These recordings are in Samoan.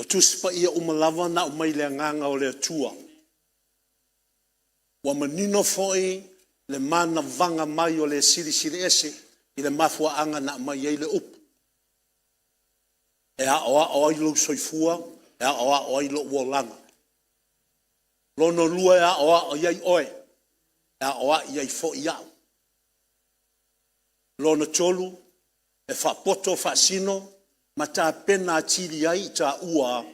O Tusi Paia uma lava na aumai i le Agaga o le Atua. Ua manino foi le manavaga mai o le Silisili Ese i le mafuaaga na aumai ai le upu. E aoao ai lou soifua, e aoao ai lou olaga. Lona lua e aoao ai oe, e aoai ai foi au. Lona tolu, e faapoto faasino ma tapena atili ai i taua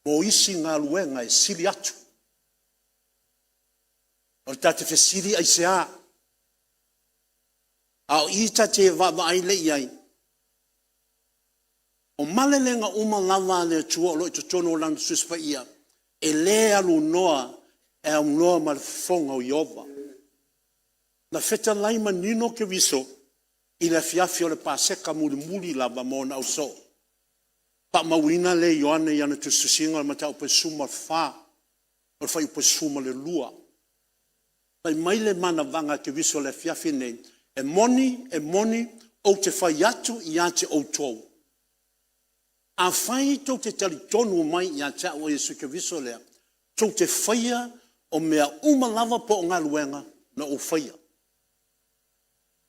mo isi galuega e sili atu. O le ta te fesili aisea? A o i ta te vaavaai lea i ai, o malelega uma lava a le Atua o lo o i totonu o Lana Tusi Paia, e le alunoa e aunoa ma le fofoga o Ioba. Na fetalai manino Keriso i le afiafi o le Paseka mulimuli lava ma ona ausoo. Faamauina lea e Ioane i ana tusitusiga o le mataupu e 14, o le fuaiupu e 12. Fai mai le manavaga a Keriso i le afiafi lenei, e moni, e moni, ou te fai atu ia te outou, afai tou te talitonu mai ia te au o Iesu Keriso lea, tou te faia o mea uma lava po o galuega na ou faia.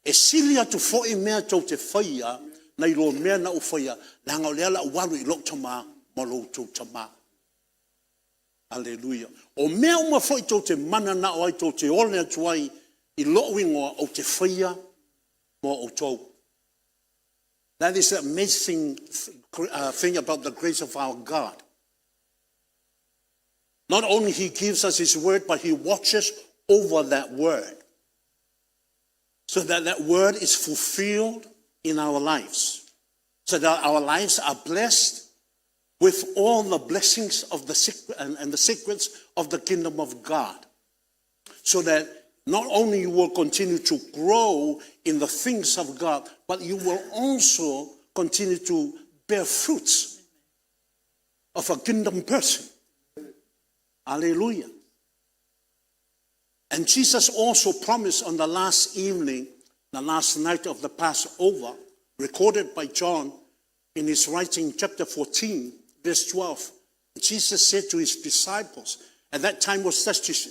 E sili atu foi mea tou te faia nai lo mea na ou faia, leaga o lea o le a ou alu i lou Tama ma lo outou Tama. Aleluia. O mea uma foi tou te mananao ai tou te ole atu ai i lou igoa, ou te faia mo outou. That is the amazing thing about the grace of our God. Not only He gives us His word, but He watches over that word, so that that word is fulfilled in our lives, so that our lives are blessed with all the blessings of the secret and the secrets of the kingdom of God, so that not only you will continue to grow in the things of God, but you will also continue to bear fruits of a kingdom person. Hallelujah. And Jesus also promised on the last evening, the last night of the Passover, recorded by John in his writing, chapter 14, verse 12. Jesus said to his disciples, at that time was just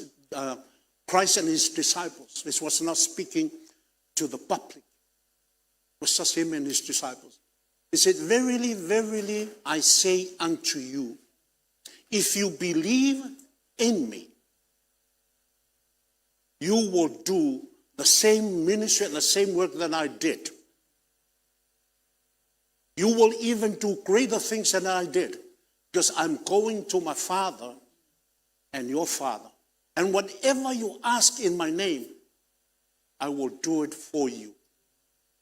Christ and his disciples. This was not speaking to the public. It was just him and his disciples. He said, "Verily, verily, I say unto you, if you believe in me, you will do the same ministry and the same work that I did. You will even do greater things than I did, because I'm going to my Father and your Father. And whatever you ask in my name, I will do it for you."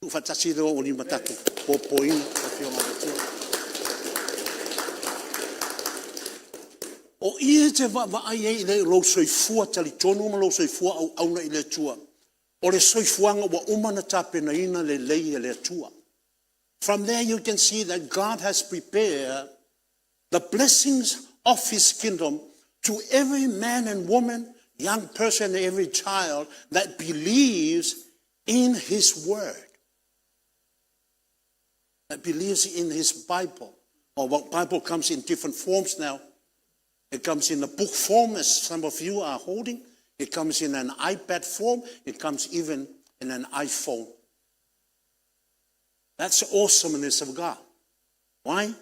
Tuufaatasi lea o lima tatou popoina le Afioga i le Atua. O i e te vaavaai ai i lou soifua talitonu ma lou soifua auauna i le Atua, o le soifuaga ua uma ona tapenaina lelei e le Atua. From there you can see that God has prepared the blessings of His kingdom to every man and woman, young person, every child that believes in His word, that believes in His Bible. Or what Bible comes in different forms now. It comes in a book form, as some of you are holding. It comes in an iPad form. It comes even in an iPhone. That's the awesomeness of God. Why?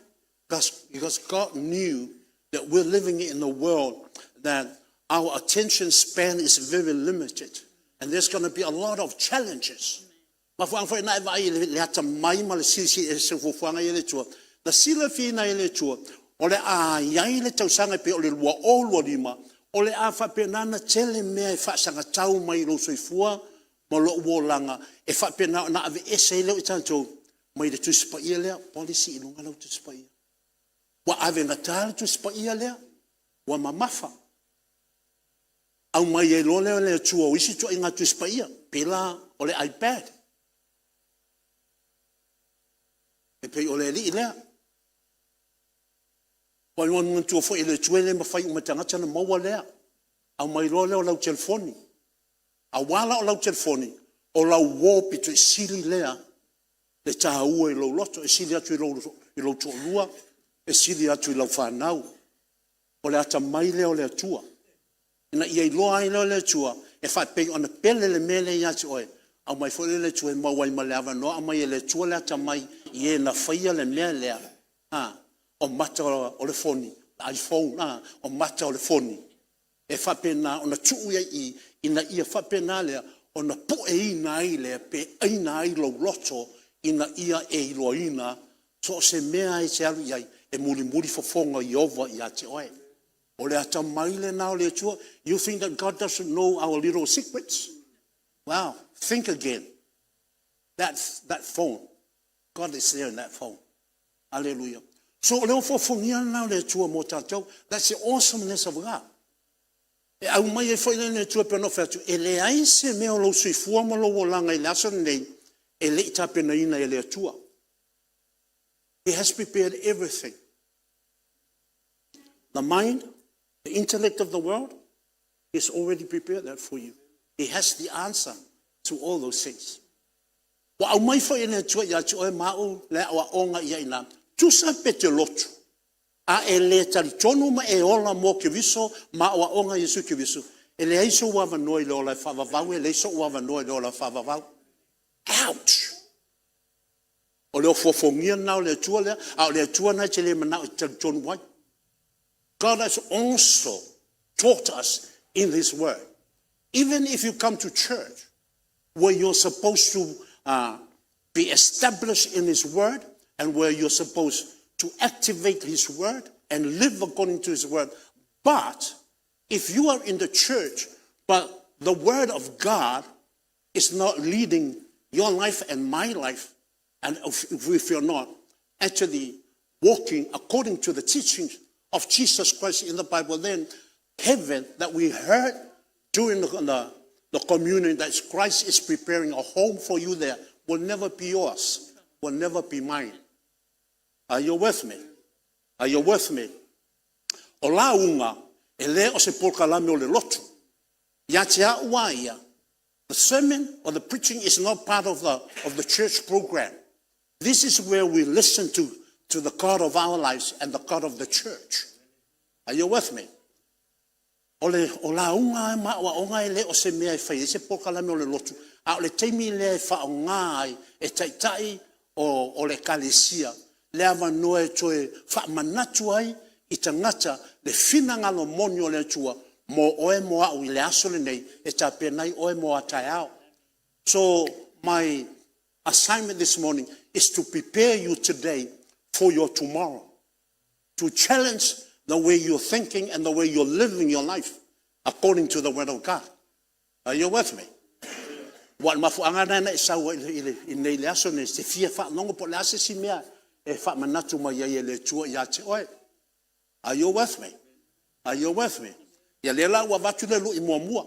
Because God knew that we're living in a world that our attention span is very limited. And there's going to be a lot of challenges. Mafuaaga foi na e vaai i le atamai ma le silisili ese o fuafuaga ia a le Atua. Na silafia e le Atua, o le a i ai le tausaga e pei o le 2025, o le a faapena ona tele mea e faasagatau mai i lou soifua ma lou olaga, e faapena ona aveese ai lea o i tatou mai le Tusi Paia lea, policy i luga lau Tusi Paia. Ua avegata le Tusi Paia lea, ua mamafa. Aumai ai loa lea o le Atua o isi ituaiga Tusi Paia, pei la o le iPad. E pei o le alii lea. Ua manatua foi e le Atua e le mafai uma e tagata ona maua lea. Aumai loa lea o lau telefoni. Aua la o lau telefoni, o lau uo pito i sili lea le taua i lou loto, e sili atu i lou toalua, E sili atu i lau fanau. O le atamai lea o le Atua. Ina ia iloa ai lea e le Atua, e faapei ona pele le mea lea ia te oe, aumai foi lea e le Atua e maua ai ma le avanoa, aumai e le Atua le atamai i e na faia le mea lea, o mata o le foni, iPhone, o mata o le foni, e faapena ona tuu ai i i, ina ia faapena lea ona pueina ai lea, pe aina ai lou loto, ina ia e iloaina so o se mea lava e te alu i ai, e mulimuli fofoga o Ieova ia te oe. O le atamai lena o le Atua. You think that God doesn't know our little secrets? Wow, think again. That's that phone. God is there in that phone. Hallelujah. So o le ofofogia lena o le Atua mo tatou. That's the awesomeness of God. E aumai ai foi le Atua e pei ona ou fai atu, e leai se mea o lou soifua ma lou olaga i le aso lenei e le i tapenaina e le Atua. He has prepared everything. The mind, the intellect of the world, He's already prepared that for you. He has the answer to all those things. Ua aumai foi e le Atua ia te oe ma au le aoaoga i ai ina, tusa pe te lotu, a e le talitonu ma e ola mo Keriso ma aoaoga a Iesu Keriso, e leai sou avanoa i le ola e faavavau, e leai sou avanoa i le ola e faavavau. Ouch! O le ofoofogia lena o le Atua lea, a o le Atua lena e te le manao e te talitonu ai. God has also taught us in His Word. Even if you come to church where you're supposed to be established in His Word and where you're supposed to activate His Word and live according to His Word, but if you are in the church, but the Word of God is not leading your life and my life, and if you're not actually walking according to the teachings of Jesus Christ in the Bible, then heaven that we heard during the communion that Christ is preparing a home for you there will never be yours, will never be mine. Are you with me? Are you with me? O lauga, e le o se polokalame o le lotu. Ia te au a ia, the sermon or the preaching is not part of the church program. This is where we listen to the God of our lives and the God of the church. Are you with me? O le o lauga ma aoaoga e le o se mea e fai ai se polokalame o le lotu, a o le taimi lea e faaaoga ai e taitai o le ekalesia le avanoa e toe faamanatu ai i tagata le finagalo moni o le Atua mo oe mo au i le aso lenei e tapena ai oe mo a taeao. So my assignment this morning is to prepare you today for your tomorrow, to challenge the way you're thinking and the way you're living your life according to the Word of God. Are you with me? Ua o le mafuaaga lena na e sau ai i nei le aso nei, se fia faalogo po o le a se isi mea e faamanatu mai ai e le Atua ia te oe. Are you with me? Are you with me? Ia lea la ua avatu le lui muamua.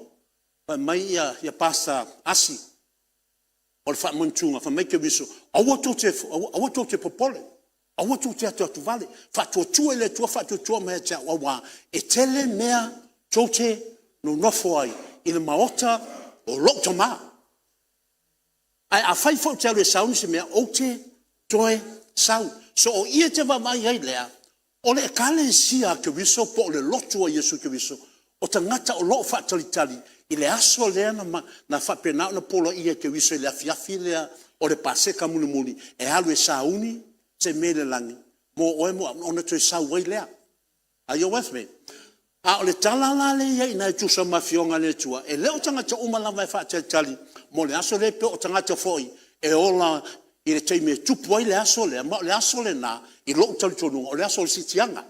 Fai mai ia Pastor Asi, o le faamanatuga, fai mai Keriso, aua tou te popole, aua tou te atu atu vale, faatuatua i le Atua, faatuatua mai ia te au, auā e tele mea tou te nonofo ai i le maota o lou Tama. Ae afai foi ou te alu e sauni se mea, ou te toe sau. So o i e te vaavaai ai lea, o le ekalesia a Keriso po o le lotu a Iesu Keriso, o tagata o lo o faatalitali i le aso lea na faapena ona poloaia e Keriso i le afiafi lea o le Paseka mulimuli, e alu e sauni se mea i le lagi, mo oe mo au, ona toe sau ai lea. Are you with me? A o le tala la lea e i ai ina e tusa ma afioga a le Atua, e le o tagata uma lava e faatalitali mo le aso lea, pe o tagata foi e ola i le taimi e tupu ai le aso lea, ma o le aso lena, i lou talitonuga, o le aso o le siitiaga.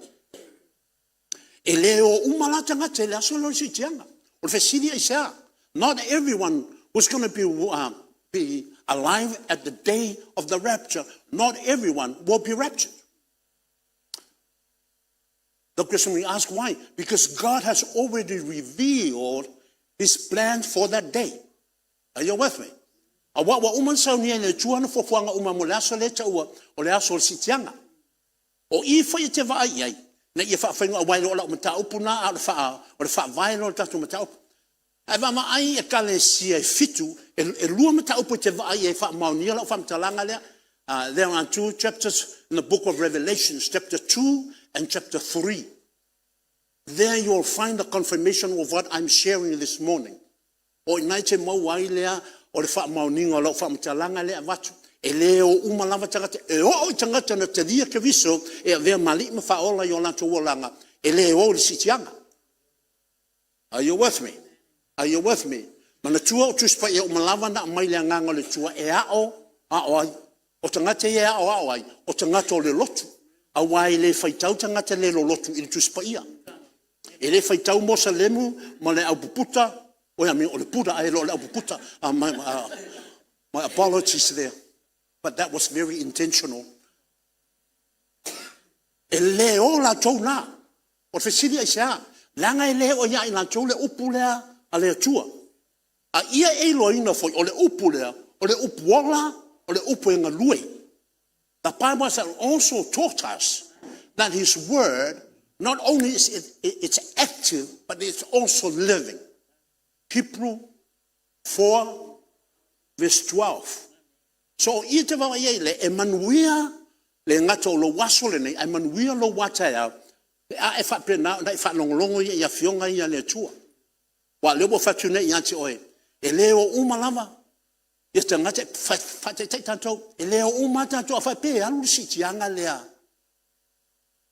E le o uma la tagata i le aso lea o le siitiaga. O le fesili aisea? Not everyone was going to be alive at the day of the rapture. Not everyone will be raptured. The question we ask, why? Because God has already revealed His plan for that day. Are you with me? Aua ua uma ona saunia e le Atua na fuafuaga uma mo le aso lea e taua o le aso o le siitiaga. O i foi e te vaai i ai, na ia faafaiga aua e le o lau mataupu na, a o le faavae lea o le tatou mataupu. Ae vaavaai i ekalesia e fitu, e lua mataupu e te vaai ai e faamaonia lau faamatalaga lea. There are two chapters in the book of Revelations, chapter 2 and chapter 3. There you will find the confirmation of what I'm sharing this morning. O i ina e te maua ai lea o le faamaoniga o lau faamatalaga lea e avatu. E le o uma lava tagata, e oo i tagata na talia Keriso e avea ma Alii ma Faaola i o latou olaga, e le o i le siitiaga. Are you with me? Are you with me? Manatua o Tusi Paia uma lava na aumai le Agaga o le Atua e ao, ao ai. O tagata ia e aoao ai, o tagata o le lotu. Aua e le faitau tagata le lotu i le Tusi Paia. E le faitau Mosalemu ma le au Puputa, o le Buddha ae le o le au Puputa. My apologies there. But that was very intentional. E le o latou na. O le fesili aisea? Leaga e le oo ia i latou le upu lea a le Atua. A ia e iloaina foi, o le upu lea, o le upu ola, o le upu e galue. The Bible has also taught us that His word, not only is it's active, but it's also living. Hebrew 4 verse 12. So i te vaavaai ai le, e manuia le gata o lou aso lenei, ae manuia lou a taeao, pe a e faapena ona e faalogologo ia i afioga ia a le Atua. Aua o lea ua ou fai atu nei ia te oe, e le o uma lava ia tagata, faataitai tatou, e le o uma lava tatou. A faapea e alu le siitiaga lea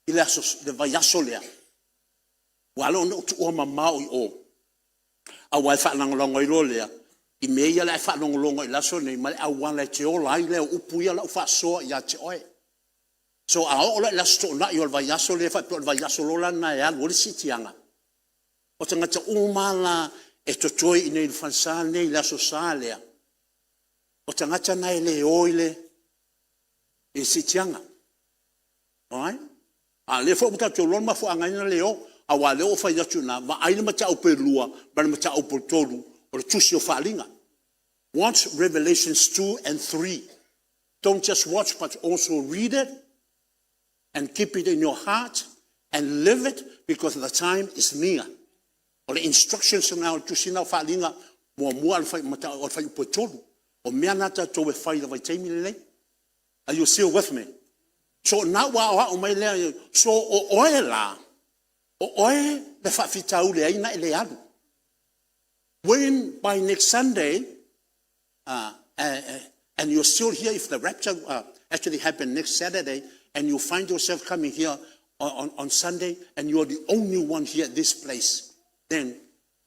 i le vaiaso lea, ua ala ona ou tuua mamao i o, aua e faalagolago ai loa lea i mea ia o le a e faalogologo ai i le aso lenei, ma le auala e te ola ai lea o upu ia o le a ou faasoa ia te oe. So a oo la i le Aso Toonai o le vaiaso lea faapea o le vaiaso loa lena e alu ai le siitiaga, o tagata uma la e totoe i inei i le falesa lenei i le Aso Sa lea, o tagata na e le o i le siitiaga. Alright? A o lea foi ua tatou iloa le mafuaaga e ala ai ona le o, aua o lea ua ou fai atu i ina, vaai le mataupu e 2 ma le mataupu e 3 o le Tusi o Faaaliga. Watch Revelations 2 and 3. Don't just watch but also read it and keep it in your heart and live it because the time is near. O le instructions na o le Tusi lena o Faaaliga muamua o le fuaiupu e 3. O mea na tatou e fai i le vaitaimi lenei. Are you still with me? So o lena ua aoao mai lea, so o oe la, o oe le faafitauli e ala ai ona e le alu. When by next Sunday, and you're still here if the rapture actually happen next Saturday, and you find yourself coming here on Sunday, and you're the only one here at this place, then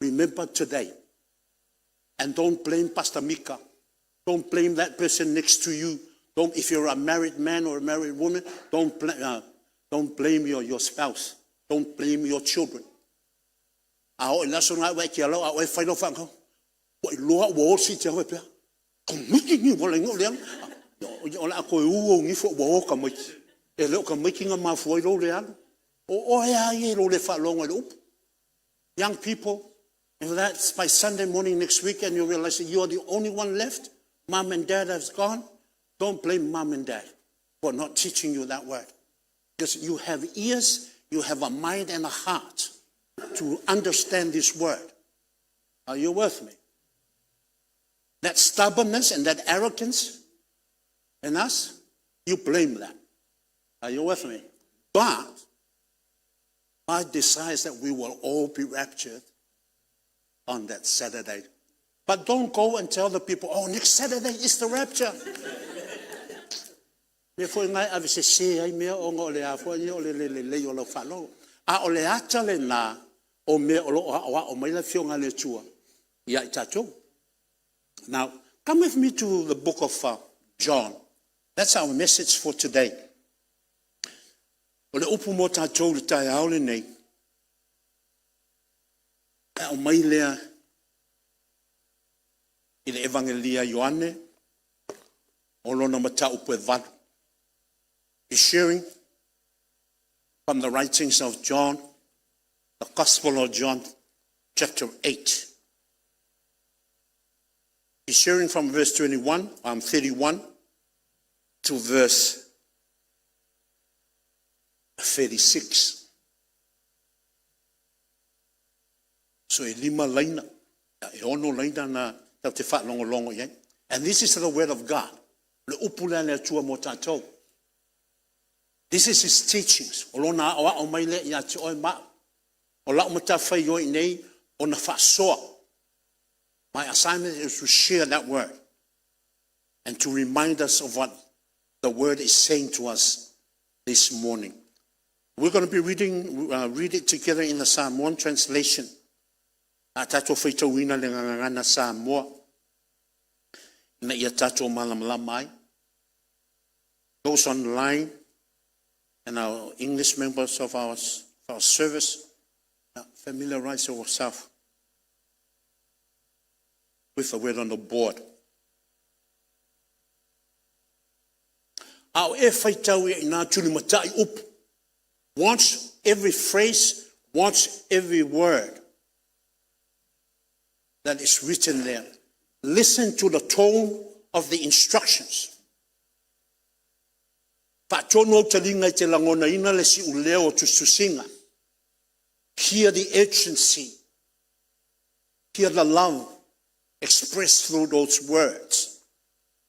remember today. And don't blame Pastor Mika. Don't blame that person next to you. Don't, if you're a married man or a married woman, don't blame your spouse. Don't blame your children. A o i le aso na ua e ke alau a oe whai lau whaangau, ua iloa ua o si te awe pea. Ka maiki ni wala ingo le alu. O le a koe u au nifo ua o ka maiki. E le o ka maiki nga mafua ai lou le alu. O oe lava ia i lou le faalogo i le upu. Young people, if that's by Sunday morning next week and you realize that you are the only one left, mom and dad has gone, don't blame mom and dad for not teaching you that word. Because you have ears, you have a mind and a heart to understand this word. Are you with me? That stubbornness and that arrogance in us, you blame that. Are you with me? But God desires that we will all be raptured on that Saturday. But don't go and tell the people, oh, next Saturday is the rapture. Mea foi na e ave sese ai mea ona o le a foi o le le lelei o lau faalogo. A o le ata lena o mea o lo o aoao mai le Afioga a le Atua ia i tatou. Now, come with me to the book of John. That's our message for today. O le upu mo tatou i le taeao lenei, e aumai lea i le Evagelia a Ioane, o lona mataupu e 8. Be sharing from the writings of John, the Gospel of John, chapter 8. Be sharing from verse 21, 31 to verse 36. So e 5 laina, e 6 laina na tatou te faalogologo i ai. And this is the word of God. Le upu lea a le Atua mo tatou. This is his teachings. O lona aoao mai lea ia te oe ma au. O lau matafaioi nei, ona faasoa. My assignment is to share that word and to remind us of what the word is saying to us this morning. We're going to be read it together in the Samoan translation. A tatou faitauina le gagana Samoa ina ia tatou malamalama ai. Those online and our English members of our service, familiarize yourself with the word on the board. A o e faitau i ina tulimatai upu. Watch every phrase, watch every word that is written there. Listen to the tone of the instructions. Faatonu ou taliga i te lagonaina le siuleo o tusitusiga. Hear the urgency. Hear the love expressed through those words.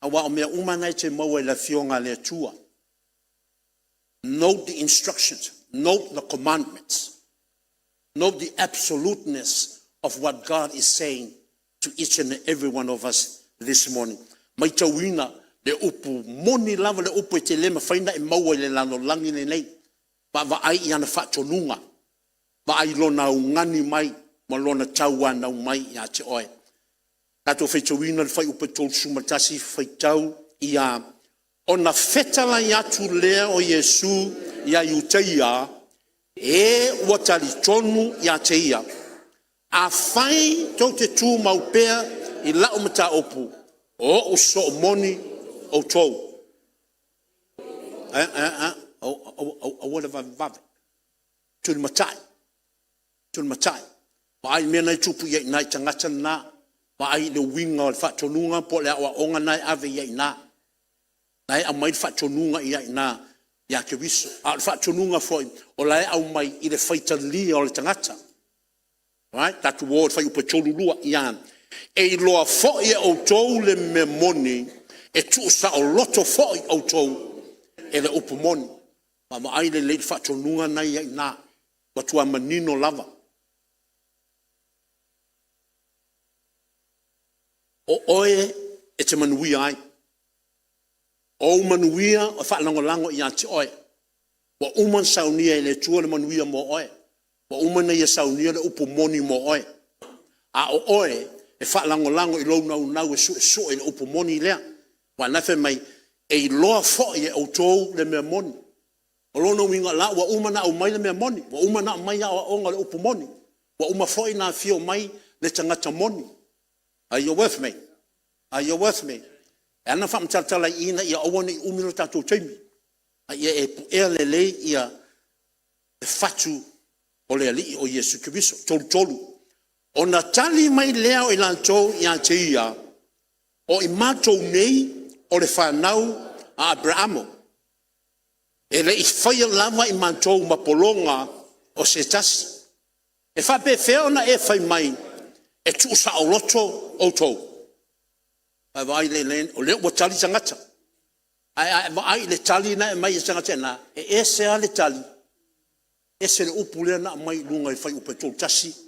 Aua o mea uma na e te maua i le Afioga a le Atua. Note the instructions. Note the commandments. Note the absoluteness of what God is saying to each and every one of us this morning. Maitauina le upu moni lava, le upu e te le mafai ona e maua i le lalolagi lenei. Vaavaai i ana faatonuga. Vaai lona augani mai ma lona tauanau mai ia te oe. Tatou faitauina le fuaiupu 31, faitau ia. Ona fetalai atu lea o Iesu ia Iutaia e ua talitonu ia te ia, afai tou te tumau pea i lau mataupu, o o'u soo moni outou. Aua le vavevave, tulimatai, tulimatai. Vaai i mea na e tupu i ina i tagata na. Vaai i le uiga o le faatonuga po o le aoaoga na e ave i ai i ina. Na e aumai le faatonuga i ina ia Keriso. A o le faatonuga foi o la e aumai i le faitalia o le tagata. Alright, tatou o i le fuaiupu e 32. Ia, e iloa foi e outou le mea moni, e tuusaoloto foi outou e le upu moni. Vaavaai lelei i le faatonuga na e i ai i ina. Matua manino lava. O oe e te manuia ai. O ou manuia o faalagolago ia te oe. Ua uma ona saunia e le Atua le manuia mo oe. Ua uma ona ia saunia le upu moni mo oe. A o oe e faalagolago i lou naunau e suesue le upu moni lea. Aua o lena e fai mai, e iloa foi e outou le mea moni. O lona uiga o la ua uma ona aumai le mea moni. Ua uma ona aumai aoaoga o le upu moni. Ua uma foi ona afio mai le tagata moni. Are you with me? Are you with me? E ala ona faamatalatala i ina ia aua ne i umi lo tatou taimi. A ia e puea lelei ia le fatu o le Alii o Iesu Keriso. 33. Ona tali mai lea o i latou ia te ia, o i matou nei o le fanau a Aperamo. E le i faia lava i matou ma pologa o se tasi. E faapefea ona e fai mai, e tuusaoloto outou? Vaavaai lelei, o lea ua tali tagata. Ae a e vaai i le tali na e aumai i tagata i ina, e ese lava le tali, ese le upu lea na aumai i luga i le fuaiupu e 31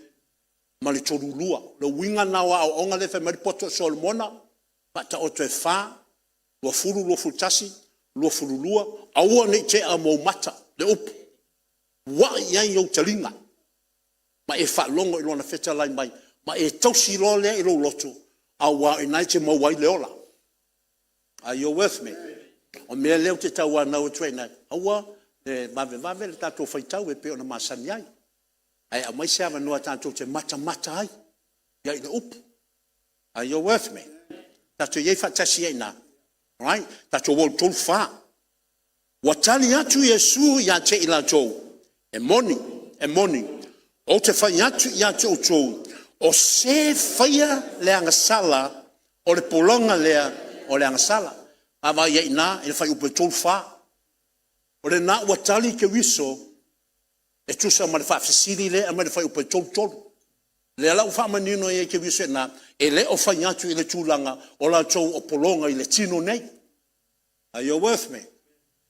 ma le 32. O le uiga lena o aoaoga lea e fai mai le poto o Solomona, Faataoto e 4, 20, 21, 22, aua ne i tea ma ou mata le upu, uai i ai ou taliga ma e faalogo i Lona fetalai mai, ma e tausi loa lea i lou loto, aua o i ina e te maua ai le ola. Are you with me? O le mea lea ou te tauanau atu ai i ina, aua le vavevave le tatou faitau e pei ona masani ai, ae aumai se avanoa tatou te matamata ai i le upu. Are you with me? Tatou i ai faatasi ai i ina. Alright? Tatou o i le 34. Ua tali atu Iesu ia te i latou, e moni, e moni, ou te fai atu ia te outou, o se faia le agasala, o le pologa lea o le agasala. Vaavaai i ai i ina i le fuaiupu e 34. O lena ua tali Keriso e tusa ma le faafesili lea e aumai i le fuaiupu e 33. O lea la ua faamanino i ai e Keriso i ina, e le o fai atu i le tulaga o latou o pologa i le tino nei. Are you with me?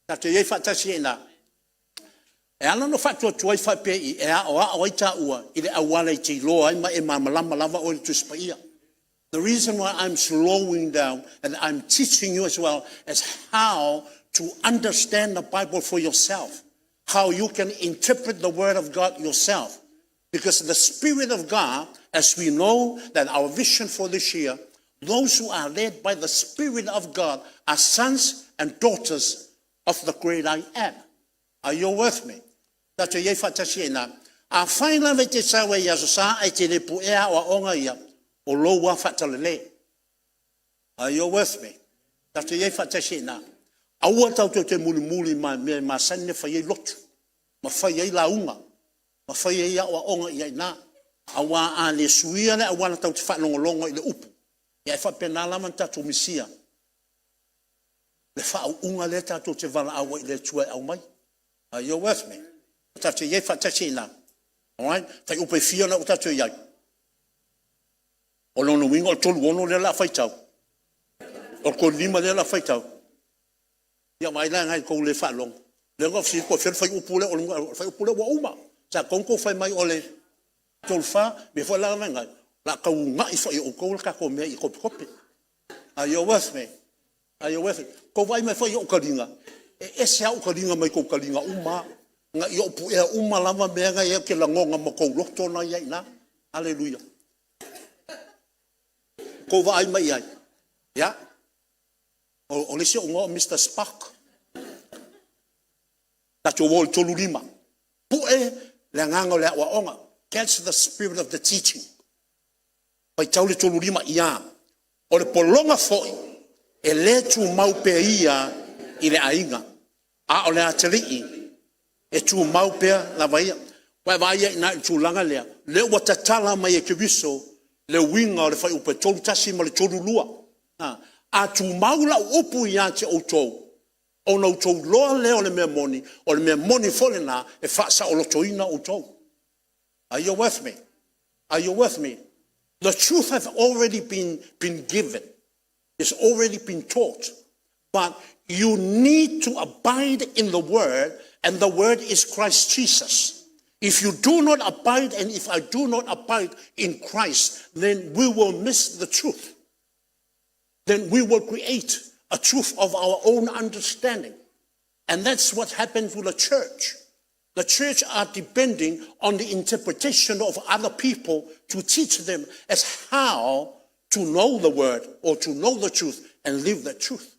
Tatou i ai faatasi i ina. E ala ona faatuatua ai faapea i e aoao ai taua i le auala e te iloa ai ma e malamalama lava oe i le Tusi Paia. The reason why I'm slowing down and I'm teaching you as well is how to understand the Bible for yourself. How you can interpret the Word of God yourself. Because the Spirit of God, as we know that our vision for this year, those who are led by the Spirit of God are sons and daughters of the great I Am. Are you with me? Tatou i ai faatasi ai i ina. Afai lava e te sau ai i Aso Sa ae te le puea aoaoga ia, o lou lava faatalale. Are you with me? Tatou i ai faatasi ai i ina. Aua tatou te mulimuli i mea e masani ona fai ai lotu, ma fai ai lauga, ma fai ai aoaoga i ai ina. Aua a le suia le auala tatou te faalogologo ai i le upu, ia e faapena lava ona tatou misia le faauuga lea tatou te valaau ai i le Atua e aumai. Are you with me? Tatou te i ai faatasi i ina. Alright? Fuaiupu e fia lena ua tatou i ai? O lona uiga o le 36 lea o le a faitau. O le 35 lea o le a faitau. Ia vaai la i ai i le tou le faalogo. O lea na ou fesili atu po o fea le fuaiupu lea, o le fuaiupu lea ua uma. Sa tatau ona outou fai mai o le 34. O le mea foi la lena, o le a tau uunai foi e outou le tatou mea ia topetope. Are you with me? Are you with me? Tou vaai mai foi i ou taliga, e ese lava ou taliga mai tou taliga uma lava. Na i ou puea uma lava mea na e i ai ou te lagona ma tou loto na e i ai i ina. Aleluia. Tou vaai mai i ai? Ia. O le isi ou igoa o Mr. Spark. Tatou o i le 35. Pue le agaga o le aoaoga. Catch the spirit of the teaching. Faitau le 35, ia. O le pologa foi, e le tumau pea ia i le aiga, a o le atalii e tumau pea lava ia. Ua e vaai i ai i le tulaga lea? O lea ua tatala mai e Keriso le uiga o le fuaiupu e 31 ma le 32. A tumau lau upu ia te outou, ona outou iloa lea o le mea moni, o le mea moni foi lena e faasaolotoina outou. Are you with me? Are you with me? The truth has already been given. It's already been taught. But you need to abide in the Word, and the Word is Christ Jesus. If you do not abide, and if I do not abide in Christ, then we will miss the truth. Then we will create a truth of our own understanding. And that's what happened to the church. The church are depending on the interpretation of other people to teach them as how to know the word or to know the truth and live the truth.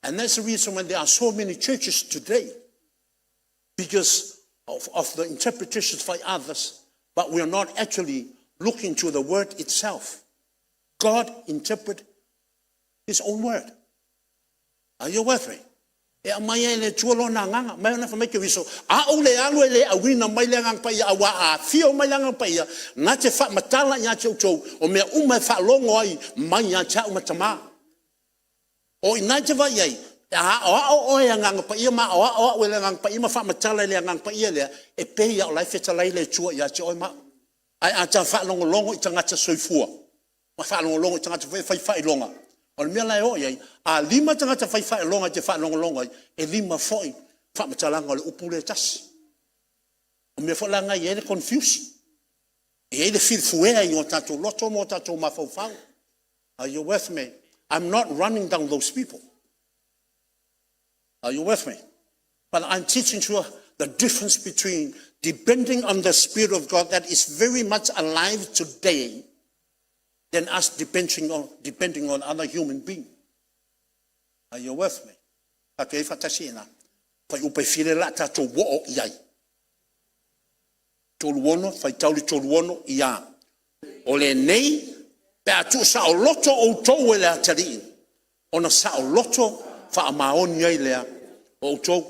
And that's the reason when there are so many churches today, because of the interpretations by others, but we are not actually looking to the word itself. God interpret his own word. Are you with me? E aumai ai e le Atua lona agaga. Mai ona fai mai Keriso, a ou le alu e le auina mai le Agaga Paia, aua a afio mai le Agaga Paia, na te faamatala ia te outou o mea uma e faalogo ai mai ia te au ma Tama. O i ina e te vaai ai, a aoao oe e Agaga Paia ma aoao au e le Agaga Paia ma faamatala e le Agaga Paia lea, e pei lava o la e fetalai le Atua ia te oe ma au. Ae a ta faalogologo i tagata soifua, ma faalogologo i tagata foi ia e fai faailoga, o le mea la e oo i ai, a 5 tagata fai faailoga e te faalogologo ai, e 5 foi faamatalaga o le upu lea e tasi. O le mea foi la lena e i ai le confusion, e i ai le filifuea i o tatou loto ma o tatou mafaufau. Are you with me? I'm not running down those people. Are you with me? But I'm teaching you the difference between depending on the Spirit of God that is very much alive today than us depending on other human beings. Are you with me? Tatou i ai faatasi i ina. Fuaiupu e fia lea o le a tatou oo i ai? 36, faitau le 36, ia. O lenei, pe a tuusaoloto outou e le atalii, ona saoloto faamaoni ai lea o outou.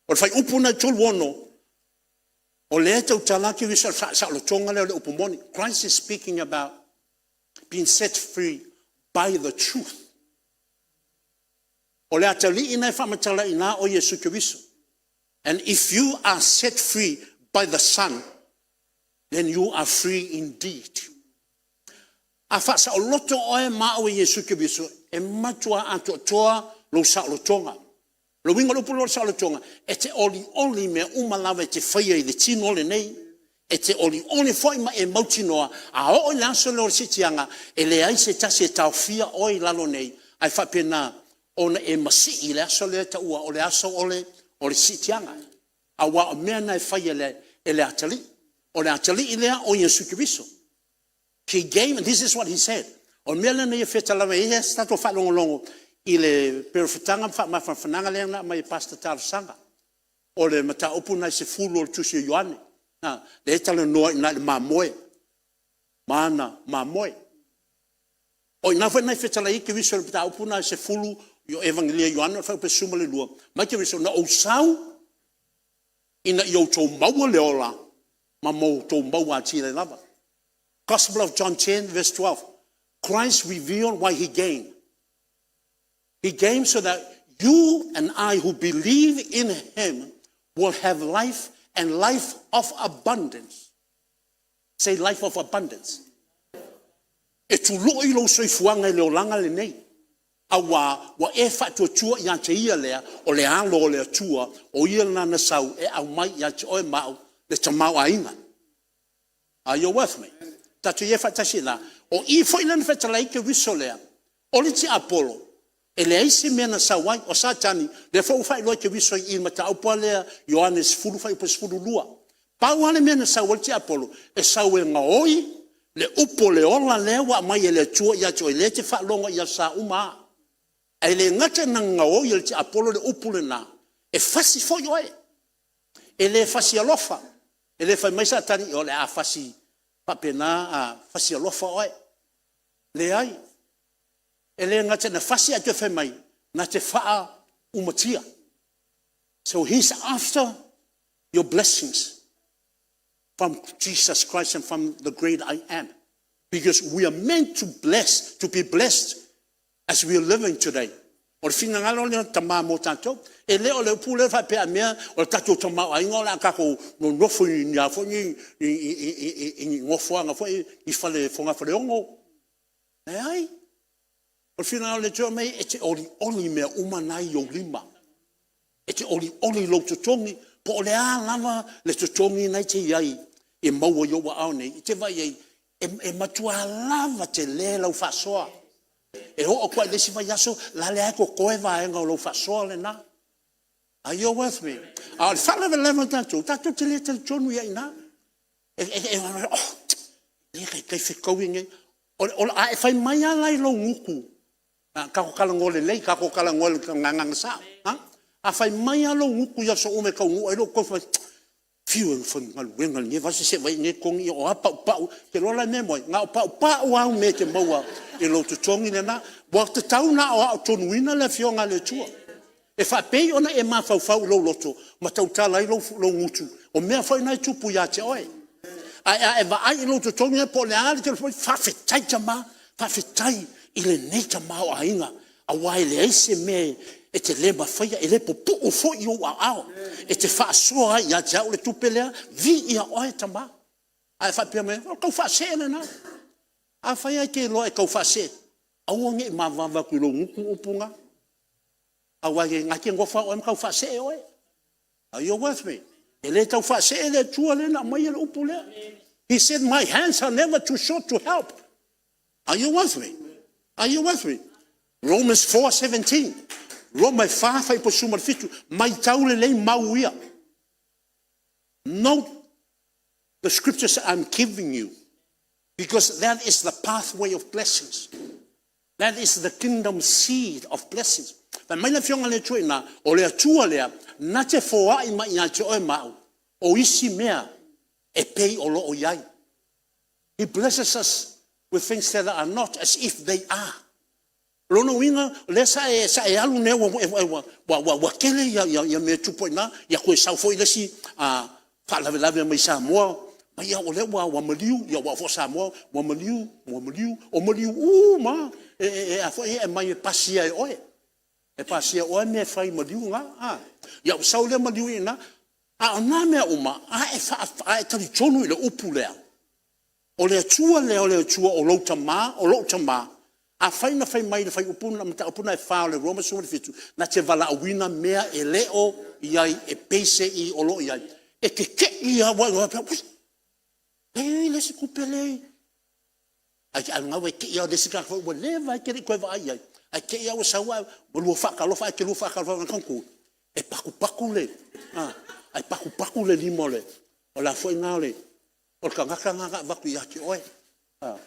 O le fuaiupu lena e 36, o lea e tautala atu Keriso i le faasaolotoga lea o le upu moni. Christ is speaking about being set free by the truth. O le atalii lena e faamatala i ina o Iesu Keriso. And if you are set free by the Son, then you are free indeed. A faasaoloto oe ma au e Iesu Keriso, e matua atoatoa lou saolotoga. O le uiga o le upu lea o le saolotoga, e te olioli i mea uma lava e te faia i le tino lenei. E te olioli foi ma e mautinoa, a oo i le aso lea o le siitiaga, e leai se tasi e taofia oe i lalo nei, ae faapena ona e masii i le aso lea e taua o le aso o le siitiaga. Aua o mea na e fai e le atalii. O le atalii lea o Iesu Keriso. He gave, and this is what he said. O le mea lea na ia fetalai mai ai, e i ai se tatou faalogologo i le perofetaga ma faamafanafanaga lea na aumai e Pastor Talosaga, o le mataupu lena e 10 o le tusi a Ioane, lea e talanoa i ina i le mamoe, ma ana mamoe. O i ina foi na fetalai ai Keriso i le mataupu lena e 10 i o Euangelia o Ioane fuaiupu e 12, fai mai Keriso, “Na ou sau ina ia outou maua le ola ma outou maua atili ai lava.” Gospel of John 10 verse 12. Christ revealed why he came. He came so that you and I who believe in him will have life and life of abundance. Say life of abundance. E tului lou soifuaga i le olaga lenei, auā ua e faatuatua ia te Ia lea o le alo o le Atua, o Ia lena na sau e aumai ia te oe ma au le tamaoaiga. Are you with me? Tatou i ai faatasi i ina? O i foi lea na fetalai ai Keriso lea, o le tiapolo, e leai se mea na sau ai. O Satani, lea foi ua faailoa e Keriso i le mataupu lava lea Ioane 10 fuaiupu 12. Pau lava le mea na sau ai le tiapolo, e sau e gaoi le upu o le ola lea ua aumai e le Atua ia te oe, lea e te faalogo ai i aso Sa uma lava. Ae le gata ina gaoi e le tiapolo le upu lena, e fasi foi oe. E le fasi alofa, e le fai mai Satani, o le a fasi faapena, a fasi alofa oe. Leai, e le gata ina fasi ae toe fai mai, na te faaumatia. So he's after your blessings from Jesus Christ and from the great I am. Because we are meant to bless, to be blessed as we are living today. O le finagalo lea o le Tama mo tatou. E le o le upu lea faapea a mea o le tatou tamaoaiga o le a tatou nonofo i ni a foi ni nofoaga foi ni fale fogafaleono. Leai. O le finagalo o le Atua e te olioli i mea uma na e i ou lima. E te olioli i lou totogi, po o le a lava le totogi lena e te i ai e maua i ou aao nei, e te vaai i ai, e matua lava tele lau faasoa. E oo atu lava i le isi vaiaso, la e lava e totoe vaega o lau faasoa lena. Are you with me? A o le faalavelave o tatou, tatou te le talitonu i ai i ina. Oh, e le taitai fetaui lenei. A e fai mai lava la i lou gutu, tatou talanoa lelei, tatou talanoa i le agaga sao. A fai mai lava lou gutu i aso uma e taunuu ai lou tofi, fai mai, fiu e faigaluega i lenei vaiaso se i vaai i ai i lenei totogi, o a paupau. Ou te iloa la le mea e maua ai, na o paupau lava au mea e te maua i lou totogi lena. Ua tatau ona aoao tonuina le Afioga a le Atua. E faapei ona e mafaufau i lou loto ma tautala ai lou gutu, o mea foi na e tupu ia te oe. Ae a e vaai i lou totogi po o le a le faafetai tama, faafetai i lenei tamaoaiga, aua e leai se mea e te le mafaia, e le pupuu foi i ou aao. E te faasoa ai ia te au le tupe lea, viia oe tama. Ae faapea mai, o le tau faasee lena. Afai lava e te iloa e tau faasee, aua ne i mavava atu i lou gutu upu na, aua na e te nofo lava oe ma tau faasee oe. Are you with me? E le tau faasee le Atua lea na aumaia le upu lea. He said, my hands are never too short to help. Are you with me? Are you with me? Romans 4:17. Roma e 4 fuaiupu 17. Maitau lelei mau ia. Note the scriptures I'm giving you, because that is the pathway of blessings. That is the kingdom seed of blessings. Fai mai le Afioga a le Atua i ina, o le Atua lea, na te foai mai ia te oe ma au, o isi mea e pei o lo o i ai. He blesses us with things that are not as if they are. O lona uiga, o lea sa e alu nei ua tele ia mea e tupu ai i ina, ia toe sau foi le isi faalavelave mai Samoa, o lea ua maliu, aua foi o Samoa ua maliu, ua maliu, o maliu uma lava e aumai e pasia e oe. E pasia e oe mea e fai i maliu na. Ia ua sau lea maliu i ina, a o na mea uma, a e talitonu i le upu lea, o le Atua lea o le Atua o lou Tama, o lou Tama, Afai na fai mai i le fuaiupu mataupu lena e 4 o le Roma 17, na te valaauina mea e le o i ai e peiseai o lo o i ai, e tetei lava aua faapea, ui, e i ai le isi tupe lea e… Ae o lena ua te i lava le isi tagata ua leva e te le i toe vaai i ai, ae te i lava ua sau ae ua lua faatalofa. Ae te lua faatalofa atu, e patupatu le ae patupatu le lima o le a foi lena o le tagata lena na avatu ia te oe. O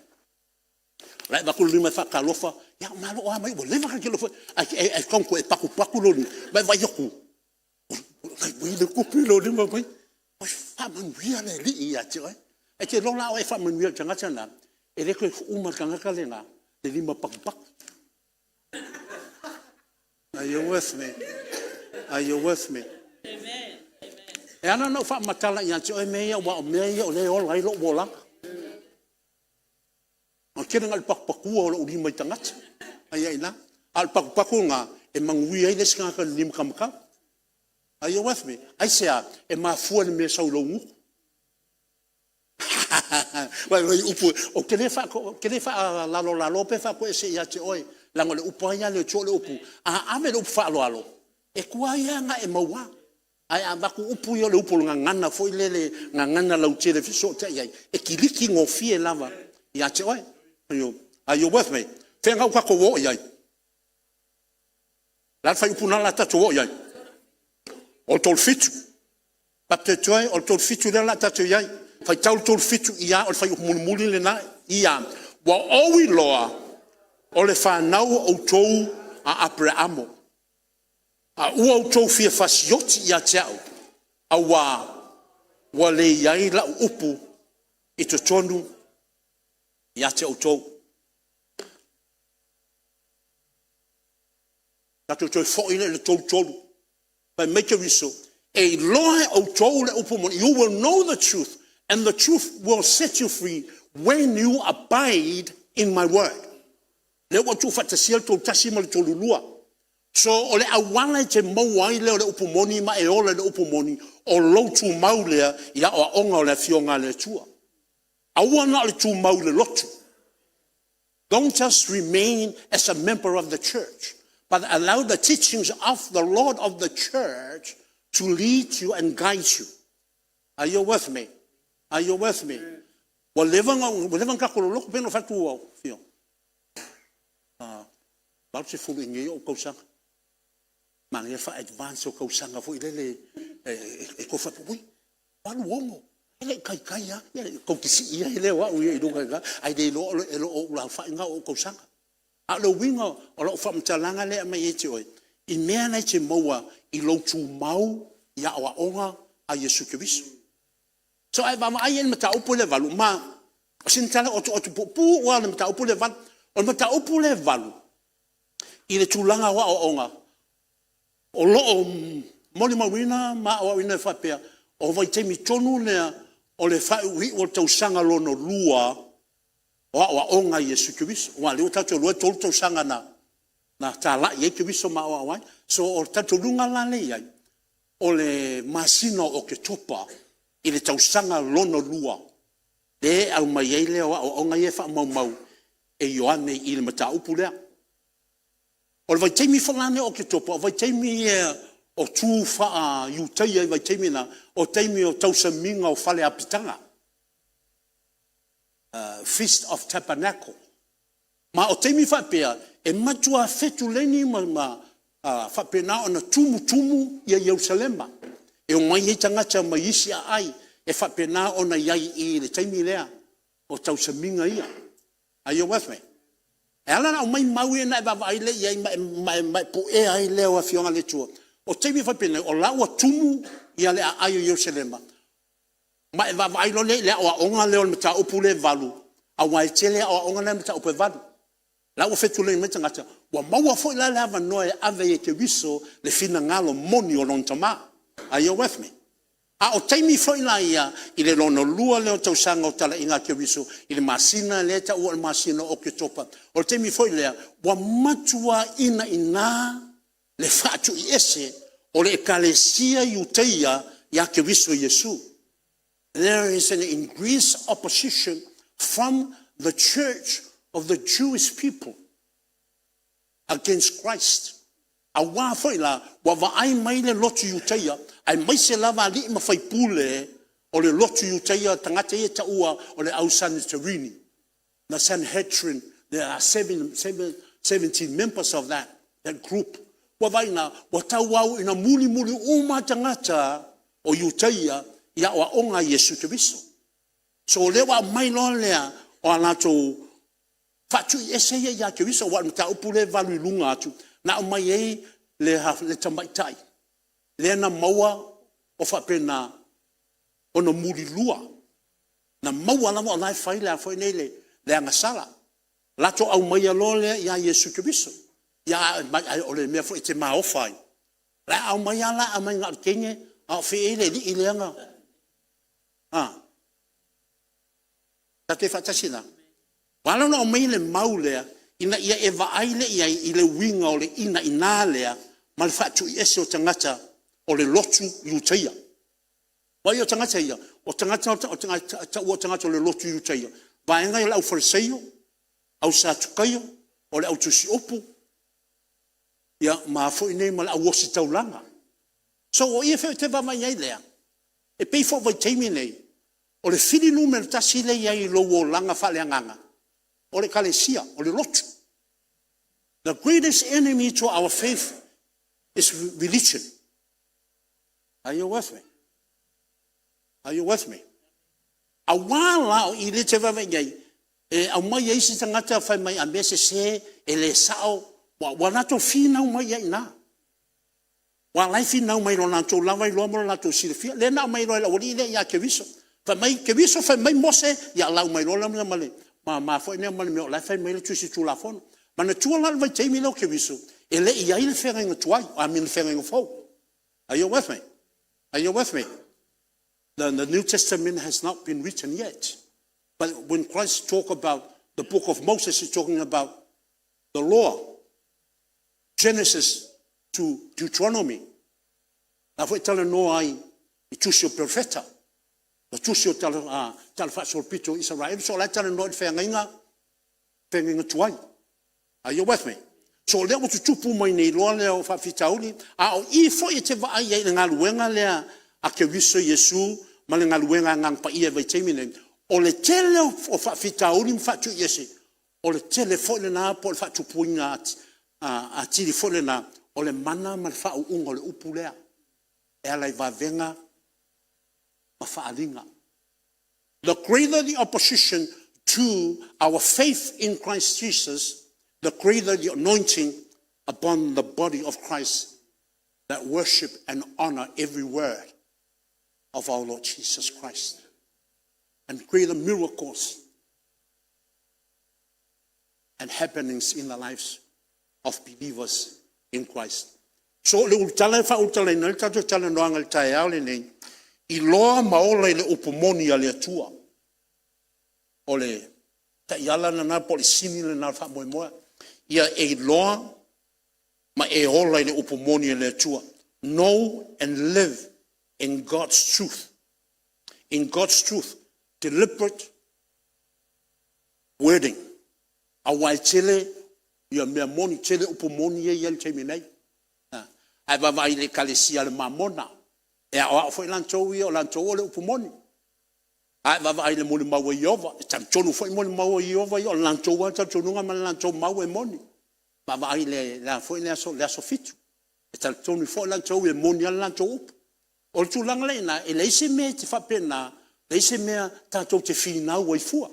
la e avatu le lima e faatalofa, ia malo a ua leva ona ta feiloai, ae taumate e patupatu lou lima, ma e vaai atu, ua i ai le tupe i lou lima. Oi faamanuia le Alii ia te oe. E te iloa la a oe e faamanuia i le tagata lena, e le toe tuua e le tagata lena le lima patupatu. Are you with me? Are you with me? E ala ona ou faamatala ia te oe mea ia, aua o mea ia o lea e ola ai lou olaga. O le tele ina o le patupatua o lou lima i tagata, a ia i ina. A o le patupatu lena e manuia ai le isi tagata i le lima taumatau. Are you with me? Aisea? E mafua i le mea e sau i lou gutu. Ou te le faalalolalo pe faatoese ia te oe, leaga o le upu lava ia a le Atua o le upu, a ave le upu faaaloalo, e tuai lava ona e maua. Ae a avatu upu ia o le upu o le gagana foi lele, gagana lautele e fesootai ai, e kiliki gofie lava ia te oe. Are you with me? O fea lena ua tatou o i ai? O le a le fuaiupu lena o le a tatou oo i ai? O le 37. Faapitoitoi o le 37 lea o le a tatou i ai. Faitau le 37 IA o le fuaiupu mulimuli lena. IA. Ua ou iloa o le fanau o outou a Aperamo, a ua outou fia fasioti ia te au, auā ua le i ai lau upu i totonu ia te outou. Tatou toe foi lea i le 33. Fai mai Keriso, e iloa e outou le upu moni, you will know the truth and the truth will set you free when you abide in my word. Lea ua tuufaatasia le 31 ma le 32. So o le auala e te maua ai lea o le upu moni ma e ola i le upu moni, o lou tumau lea i aoaoga o le Afioga a le Atua. Aua na o le tumau i le lotu. Don't just remain as a member of the church, but allow the teachings of the Lord of the church to lead you and guide you. Are you with me? Are you with me? Ua leva ona tatou loloto, pei ona ou fai atu, ua 80 i nei ou tausaga. Manaia le faa-advance o tausaga foi lele e tofu atu, ui, 86, e le i taitai lava. Ia tou te sii ai lea o au ia i luga i ina, ae le iloa e le o ou laofai na o ou tausaga. A o le uiga o lau faamatalaga lea e aumai ia te oe, i mea na e te maua i lou tumau i aoaoga a Iesu Keriso. So a e vaavaai i ai i le mataupu lea e 8, ma o sina tala otooto puupuu lava o le mataupu lea e 8. O le mataupu lea e 8 i le tulaga o aoaoga, o lo o molimauina ma aoaoina e faapea, o vaitaimi tonu lea o le faaiuiu o le tausaga lona lua o aoaoga a Iesu Keriso. Aua o lea ua tatou iloa e 3 tausaga na talai ai Keriso ma aoao ai. So o le talitonuga la lea e i ai, o le masina o Oketopa i le tausaga lona lua lea e aumai ai lea o aoaoga ia e faamaumau e Ioane i le mataupu lea. O le vaitaimi foi la lenei o Oketopa, o vaitaimi ia o tu faa-Iutaia i vaitaimi na, o taimi o tausamiga o fale apitaga, Feast of Tabernacle. Ma o taimi faapea, e matua fetuleni ma faapena ona tumutumu ia Ierusalema. E omai ai tagata mai isi aai e faapena ona i ai i le taimi lea o tausamiga ia. Are you with me? E ala ona aumai mau ia ona e vaavaai lea i ai ma e puea ai lea o Afioga a le Atua. O taimi faapenei, o la ua tumu ia le aai o Ierusalema, ma e vaavaai loa lea i le aoaoga lea o le mataupu lea e 8, aua e tele aoaoga la e i le mataupu e 8. O la ua fetuleni mai tagata, ua maua foi la le avanoa e ave ai e Keriso le finagalo moni o lona Tama. Are you with me? A o taimi foi la ia i le lona lua lea o tausaga o talaiga a Keriso i le masina lea e taua o le masina o Oketopa, o le taimi foi lea ua matua inaina le faatuiese o le ekalesia Iutaia ia Keriso Iesu. There is an increased opposition from the church of the Jewish people. against Christ. Auā foi la, ua vaai mai le lotu Iutaia, aemaise lava alii ma faipule o le lotu Iutaia, tagata ia e taua o le au Saniterini, the Sanhedrin. There are 70 members of that group. Ua vaai ina ua tauau ina mulimuli uma tagata o Iutaia i aoaoga a Iesu Keriso. So o lea ua aumai loa lea o a latou faatuiese ia ia Keriso, aua o le mataupu lea e 8 i luga atu, na aumai ai le tamaitai lea na maua o faapena ona mulilua, na maua lava o la e fai le a foi nei le agasala. Latou aumaia loa lea ia Iesu Keriso. Ia ae o le mea foi e te maofa ai, o le a aumai lava la, aumai na o le teine, a o fea o i ai le alii lea na… A? Tatou te faatasi i ina? Ua ala ona aumai le mau lea, ina ia e vaai lea i ai i le uiga o le inaina lea ma le faatuiese o tagata o le lotu Iutaia. Aua o tagata ia, o tagata e taua o tagata o le lotu Iutaia, vaega ia o le aufariseio, au Satukaio, o le autusiupu, ia ma a foi nei ma le au ositaulaga. So o i foi e te vaavaai ai lea, e pei foi o le vaitaimi lenei, o le fili numera tasi lea e i ai i lou olaga faaleagaga, o le ekalesia, o le lotu. The greatest enemy to our faith is religion. Are you with me? Are you with me? Aua la o i lea e te vaavaai i ai, e aumai ai isi tagata fai mai a mea sese, e le sao, ua latou finau mai ai i ina. Aua o la e finau mai i lo latou lava iloa ma lo latou silafia. Lea na aumai loa e le aualii ia ia Keriso. Fai mai Keriso, fai mai Mose, ia lau mai loa lea ma le mama foi lea ma le mea o la e fai mai le Tusi Tulafono. Manatua la le vaitaimi lea o Keriso, e le i i ai le feagaiga tuai, I mean le feagaiga fou. Are you with me? Are you with me? The New Testament has not been written yet. But when Christ talk about the book of Moses, he's talking about the law. Genesis to Deuteronomy. La foi talanoa ai i tusi o perofeta, o tusi o tala, tala faasolopito o Isaraelu. So o la e talanoa i le feagaiga, feagaiga tuai. Are you with me? So o lea ua tutupu mai nei loa lea o faafitauli, a o i foi e te vaai ai i le galuega lea a Keriso Iesu ma le galuega a Agaga Paia i le vaitaimi lenei, o le tele o faafitauli ma faatuiese, o le tele foi lena po o le faatupuina atili foi lena o le mana ma le faauuga o le upu lea e ala i vavega ma faaaliga. The greater the opposition to our faith in Christ Jesus, the greater the anointing upon the body of Christ that worship and honor every word of our Lord Jesus Christ. And greater miracles and happenings in the lives of believers in Christ. So le ulutala e faaulutalaina ai le tatou talanoaga i le taeao lenei, iloa ma ola i le upu moni a le Atua. O le taiala lena po o le sini lena o le faamoemoe. Ia e iloa ma e ola i le upu moni a le Atua. Know and live in God's truth. In God's truth, deliberate wording. Aua e tele ia mea moni, tele upu moni ia e i ai i le taimi nei. Ae vaavaai i le ekalesia a le Mamona, e aoao foi latou ia, o latou o le upu moni. Ae vaavaai i le molimau a Iowa, e talitonu foi molimau a Iowa ia, o le latou lava talitonuga ma le latou mau e moni. Vaavaai i le a foi le aso 7, e talitonu foi latou e moni lava le latou upu. O le tulaga lea i ina, e leai se mea e te faapena, leai se mea tatou te finau ai fua.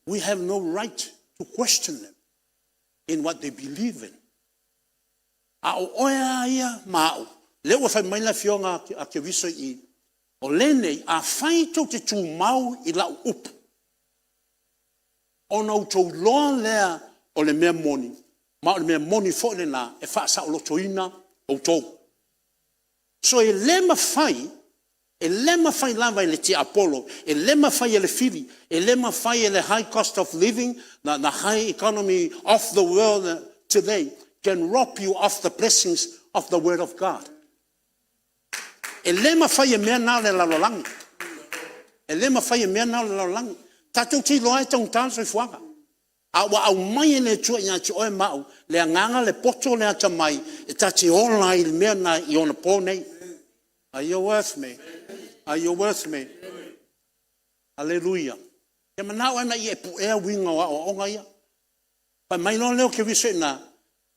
We have no right to question them in what they believe in. A o oe lava ia ma au, lea ua fai mai le afioga a Keriso i i, o lenei, afai tou te tumau i lau upu, ona outou iloa lea o le mea moni, ma o le mea moni foi lena e faasaolotoina outou. So e le mafai, e le mafai lava e le tiapolo, e le mafai e le fili, e le mafai e le high cost of living, the high economy of the world today can rob you of the blessings of the word of God. E le mafai e mea na o le lalolagi. E le mafai e mea na o le lalolagi. Tatou te iloa e taugata le soifuaga. A ua aumai e le Atua ia te oe ma au le agaga, le poto, le atamai e ta te ola ai i le mea lena i ona po nei. Are you with me? Are you with me? Aleluia. E manao ina ia e puea uiga o aoaoga ia. Fai mai loa lea o Keriso i ina,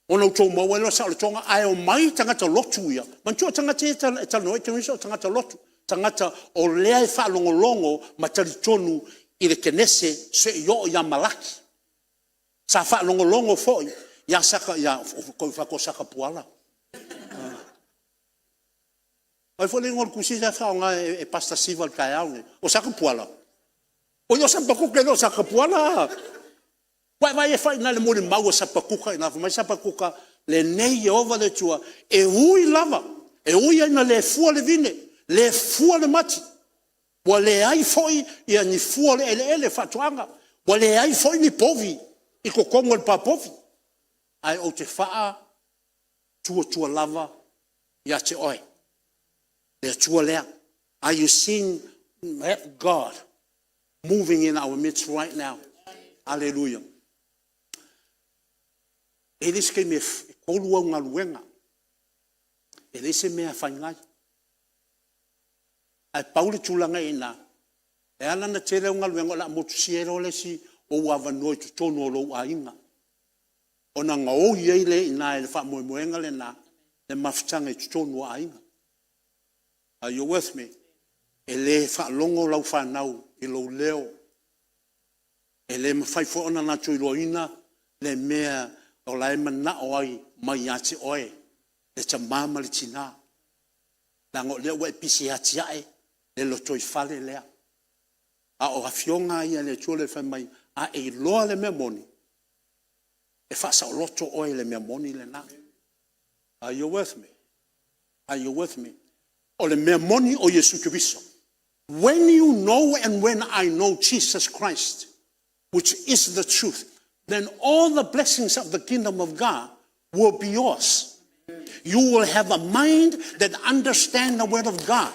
ona outou maua ai lea o le saolotoga, ae omai tagata lotu ia. Manatua o tagata ia e talanoa ai Keriso o tagata lotu, tagata o lea e faalogologo ma talitonu i le Kenese seia oo ia Malaki. Sa faalogologo foi ia o Sakapuala. O ai foi le igoa o le tusi lea e faaaoga e Pastor Siva i le taeao lenei? O Sakapuala? Oi o Sapakuka e le o Sakapuala. Ua e vaai e fai i ina i le molimau a Sapakuka i ina, fai mai Sapakuka, lenei Ieova le Atua, e ui lava, e ui lava ina le fua le vine, le fua le mati, ua leai foi ni fua o le eleele faatoaga, ua leai foi ni povi i totonu o le papovi, ae ou te faatuatua lava ia te oe, le Atua lea. Are you seeing that God moving in our midst right now? Aleluia. E i ai le isi taimi e 3 au galuega, e leai se mea e afaina ai. Ae pau le tulaga i ina, e ala ona tele au galuega, o le a motusia ai loa le isi ou avanoa i totonu o lou aiga, ona gaoi ai lea i ina i le faamoemoega lena le mafutaga i totonu o aiga. Are you with me? E le faalogo lau fanau i lou leo, e le mafai foi ona latou iloaina le mea o la e manao ai mai ia te oe le tama ma le tina, leaga o lea ua e pisi e atiae le lotoifale lea. A o Afioga lava ia a le Atua lea fai mai, a e iloa le mea moni, e faasaoloto oe i le mea moni lena. Are you with me? Are you with me? O le mea moni o Iesu Keriso. When you know and when I know Jesus Christ, which is the truth, then all the blessings of the kingdom of God will be yours. You will have a mind that understand the word of God.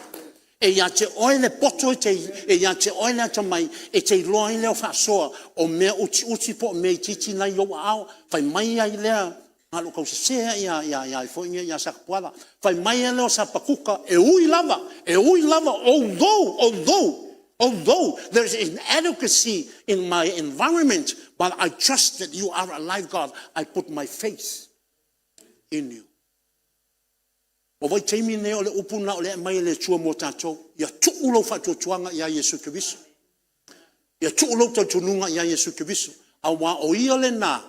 E ia te oe le poto, e ia te oe le atamai e te iloa ai lea o faasoa o mea utiuti po o mea itiiti na e i ou aao. Fai mai ai lea, na o lou tausese lava ia Sakapuala. Fai mai ai lea o Sapakuka, e ui lava, although there is inadequacy in my environment, but I trust that you are alive God. I put my faith in you. Ua vaitaimi lenei o le upu lena o lea e aumai e le Atua mo tatou, ia tuu lou faatuatuaga ia Iesu Keriso. Ia tuu lou talitonuga ia Iesu Keriso, aua o Ia lena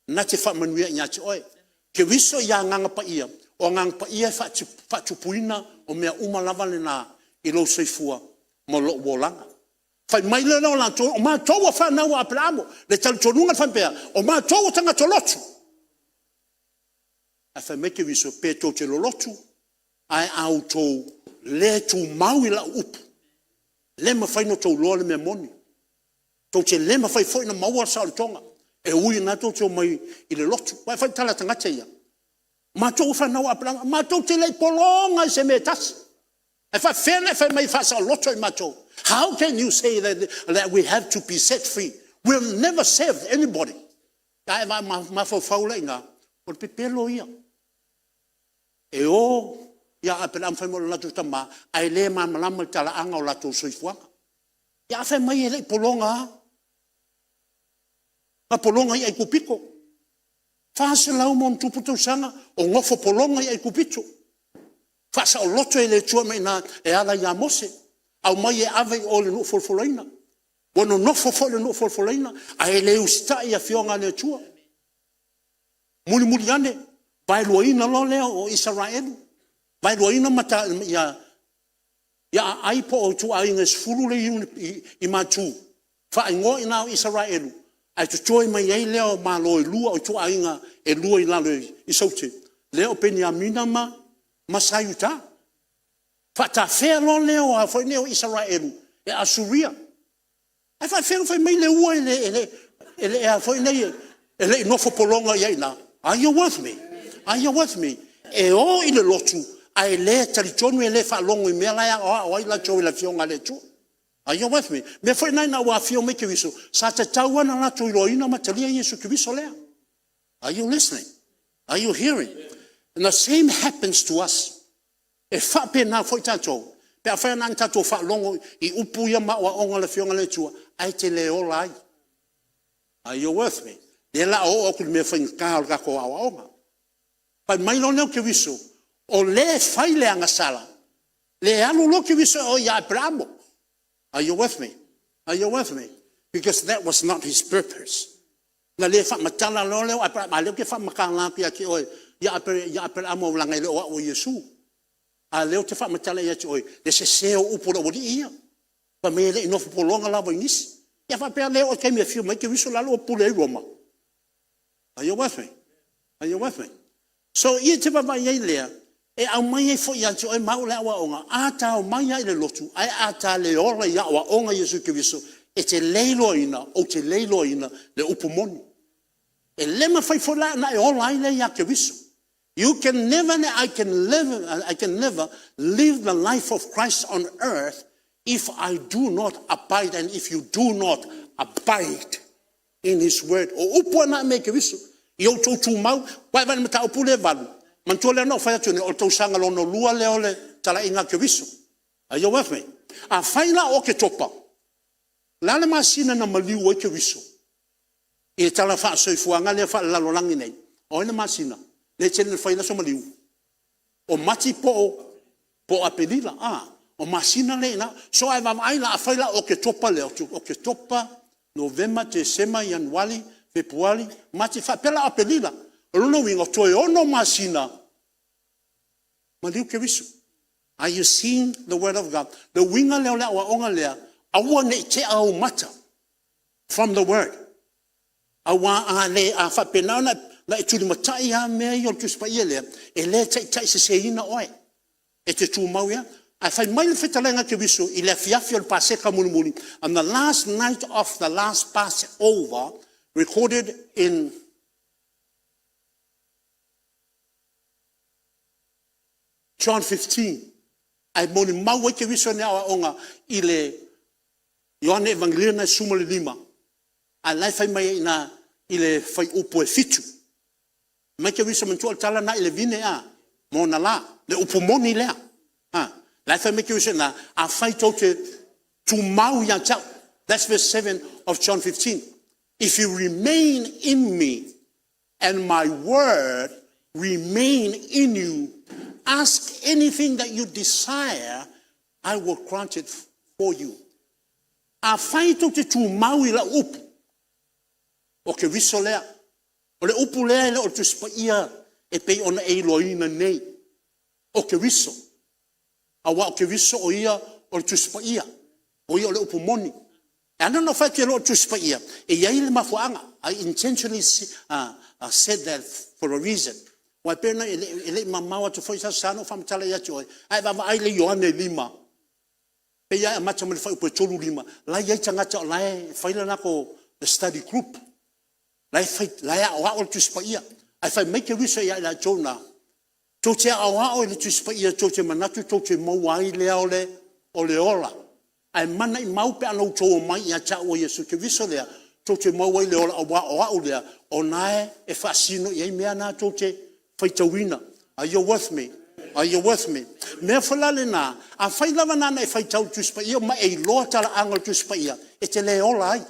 na te faamanuia ia te oe. Keriso ia Agaga Paia, o Agaga Paia e faatupuina o mea uma lava na i lou soifua ma lou olaga. Fai mai lea o latou, o matou o fanau a Aperamo. Le talitonuga faapea, o matou o tagata lotu. Ae fai mai Keriso, pe tou te lolotu, ae a outou le tumau i lau upu, e le mafai ona outou iloa le mea moni. Tou te le mafai foi ona maua le saolotoga, e ui o lena tou te omai i le lotu. Vaai foi i tala a tagata ia, o matou o fanau a Aperamo, matou te le i pologa i se mea e tasi. Ae faapefea ona e fai mai e faasaoloto i matou? How can you say that we have to be set free? We'll never serve anybody. A e mafaufau la i ina, o le pepelo ia. E o ia Aperamo fai mai o le latou tama, ae le malamalama i talaaga o latou soifuaga. Ia a fai mai e le i pologa lava? Na pologa i Aikupito, 400+ tausaga o nofo pologa i Aikupito, faasaoloto e le Atua mai i ina e ala ia Mose, aumai e ave i o i le nuu folafolaina. Ua nonofo foi i le nuu folafolaina, ae le usitai i afioga a le Atua. Mulimuli ane, vaeluaina loa lea o Isaraelu, vaeluaina ia aai po o ituaiga e 10 lea e i matu, faaigoa i ina o Isaraelu, ae totoe mai ai lea o malo e lua, o ituaiga e lua i lalo i Saute, lea o Peniamina ma sa i uta. Faatafea loa lea o Isaraelu e Asuria. Ae faapefea ona fai mai le ua e le i nofo pologa i ai i ina? Are you with me? Are you with me? E o i le lotu, ae le talitonu e le faalogo i mea la e aoao ai latou e le Afioga a le Atua. Are you with me? Mea foi na ina ua afio mai Keriso, sa tatau lava ona latou iloaina ma talia Iesu Keriso lea. Are you listening? Are you hearing? And the same happens to us. E faapena foi tatou, pe afai na ona tatou faalogo i upu ia ma aoaoga a le Afioga a le Atua, ae te le ola ai. Are you with me? Lea o le a oo atu i le mea faigata o le tatou aoaoga. Fai mai loa lea o Keriso, o le e fai le agasala, le alu loa Keriso i o ia Aperamo. Are you with me? Are you with me? Because that was not his purpose. Na le faamatala loa lea o Aperamo, a o lea ou te faamatala atu ia te oe ia Aperamo leaga e le o au o Iesu. A o lea ou te faamatala ia te oe le sese o upu a le aualii ia. Fai mai e le i nofo pologa lava i nisi. Ia faapea la e oo i le taimi e afio mai ai Keriso o la ua pule ai Roma? Are you with me? Are you with me? So ia e te vaavaai ai lea, e aumai ai foi ia te oe ma au le aoaoga, a ta omai lava i le lotu, ae a ta le ola i aoaoga a Iesu Keriso, e te le iloaina, ou te le iloaina le upu moni. E le mafai foi la ona e ola ai lea ia Keriso. You can never and I can never, I can never live the life of Christ on earth if I do not abide and if you do not abide in his word. O upu lava na aumai e Keriso, ia outou tumau. Ua e vaai i le mataupu lea e 8, manatua lea na ou fai atu nei, o le tausaga lona lua lea o le talaiga a Keriso. Are you with me? Afai la o Oketopa, o le a le masina na maliu ai Keriso i le tala faasoifuaga lea faalelalolagi nei? O ai le masina lea e tele ina fai ai le aso maliu? O Mati po o Aperila. O masina lea e i ina. So a e vaavaai la, afai la o Oketopa lea, Oketopa, Novema, Tesema, Ianuari, Fepuari, Mati, faapea la o Aperila. O lona uiga, toe 6 masina maliu Keriso. Are you seeing the word of God? Le uiga lea o le aoaoga lea, aua ne i tea ou mata from the word. Aua a le, a faapena ona e tulimatai lava mea ia o le Tusi Paia lea, e le taitaiseseina oe, e te tumau lava. Ae fai mai le fetalaiga a Keriso i le afiafi o le Paseka mulimuli, on the last night of the last Passover recorded in John 15, ae molimau ai Keriso i aoaoga i le Ioane Evangelina 15, a o la e fai mai ai i ina i le fuaiupu e 7. Fai mai Keriso, manatua o le tala lena i le vine a, ma ona la, le upu moni lea. La e fai mai Keriso i ina, afai tou te tumau ia te au. That's verse 7 of John 15. If you remain in me and my word remain in you, ask anything that you desire, I will grant it for you. Afai tou te tumau i lau upu, o Keriso lea. O le upu lea e le o le Tusi Paia e pei ona e iloaina nei. O Keriso. Aua o Keriso o Ia o le Tusi Paia. O Ia o le upu moni. E ala ona ou fai atu e le o le Tusi Paia, e i ai le mafuaaga. I intentionally said that for a reason. Aua e pei ona e le i mamao atu foi se aso sa ona ou faamatala ia te oe, a e vaavaai i le Ioane 5, pei lava e amata mai i le fuaiupu e 35, la e i ai tagata o la e fai le latou study group, la e aoao le Tusi Paia. Ae fai mai Keriso ia i latou na, tou te aoao i le Tusi Paia tou te manatu tou te maua ai lea o le ola. Ae maumau pe ana outou omai ia te au o Iesu Keriso lea, tou te maua ai le ola, aua o au lea, o lena e faasino i ai mea na tou te faitauina. Are you with me? Are you with me? O le mea foi la lena, afai lava na ona e faitau i le Tusi Paia ma e iloa talaaga o le Tusi Paia, e te le ola ai.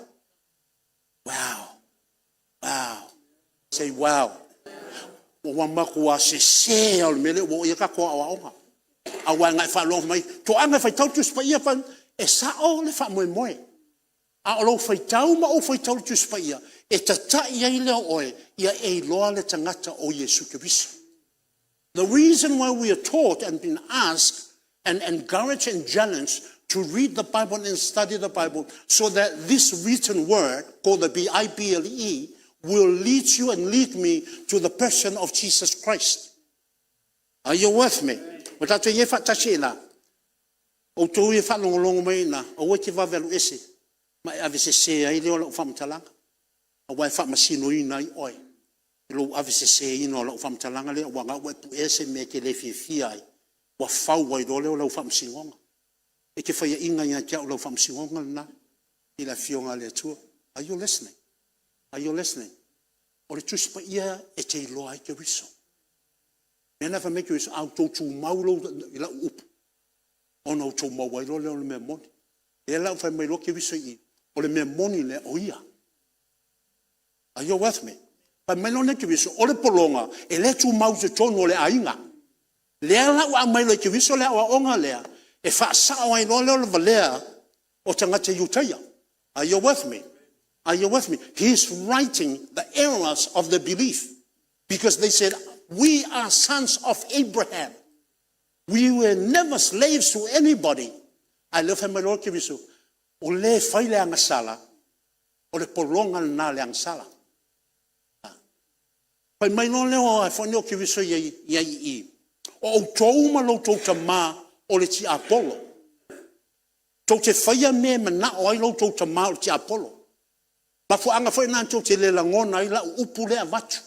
Wow. Wow. Say wow. Ua matua sese lava o le mea lea ua oo i ai tatou aoaoga. Aua na e faalogo mai, toaga e faitau le Tusi Paia, e sao le faamoemoe. A o lou faitau ma ou faitau i le Tusi Paia, e tatai ai lea o oe, ia e iloa le tagata o Iesu Keriso. The reason why we are taught and been asked and encouraged and challenged to read the Bible and study the Bible so that this written word called the B-I-B-L-E will lead you and lead me to the person of Jesus Christ. Are you with me? O tatou i ai faatasi i ina, outou ia e faalogologo mai i ina, aua e te vave alu ese ma e ave sese ai lea o lau faamatalaga, aua e faamasinoina ai oe i lou aveseseina o lau faamatalaga lea, aua o lena ua e puea se mea e te le fiafia ai, ua fau ai loa lea o lau faamasinoga. E te faiaina ia te au i lau faamasinoga lena i le Afioga a le Atua. Are you listening? Are you listening? O le Tusi Paia e te iloa ai Keriso. O le mea lena fai mai ai Keriso, a outou tumau i lau upu, ona outou maua ai loa lea o le mea moni. O lea la ua fai mai loa Keriso i i, o le mea moni lea o Ia. Are you with me? Fai mai loa lenei Keriso, o le pologa, e le tumau i totonu o le aiga. Lea la ua aumai loa e Keriso le aoaoga lea, e faasao ai loa lea o le valea o tagata Iutaia. Are you with me? Are you with me? He is writing the errors of the belief because they said, "We are sons of Abraham. We were never slaves to anybody." Ae lea fai mai loa Keriso, o le fai le agasala, o le pologa lena o le agasala. Fai mai loa lea o a foi o Keriso i ai i i, o outou ma lo outou tama o le tiapolo. Tou te faia mea e manao ai lo outou tama o le tiapolo. Mafuaaga foi lena tou te le lagona ai lau upu lea e avatu.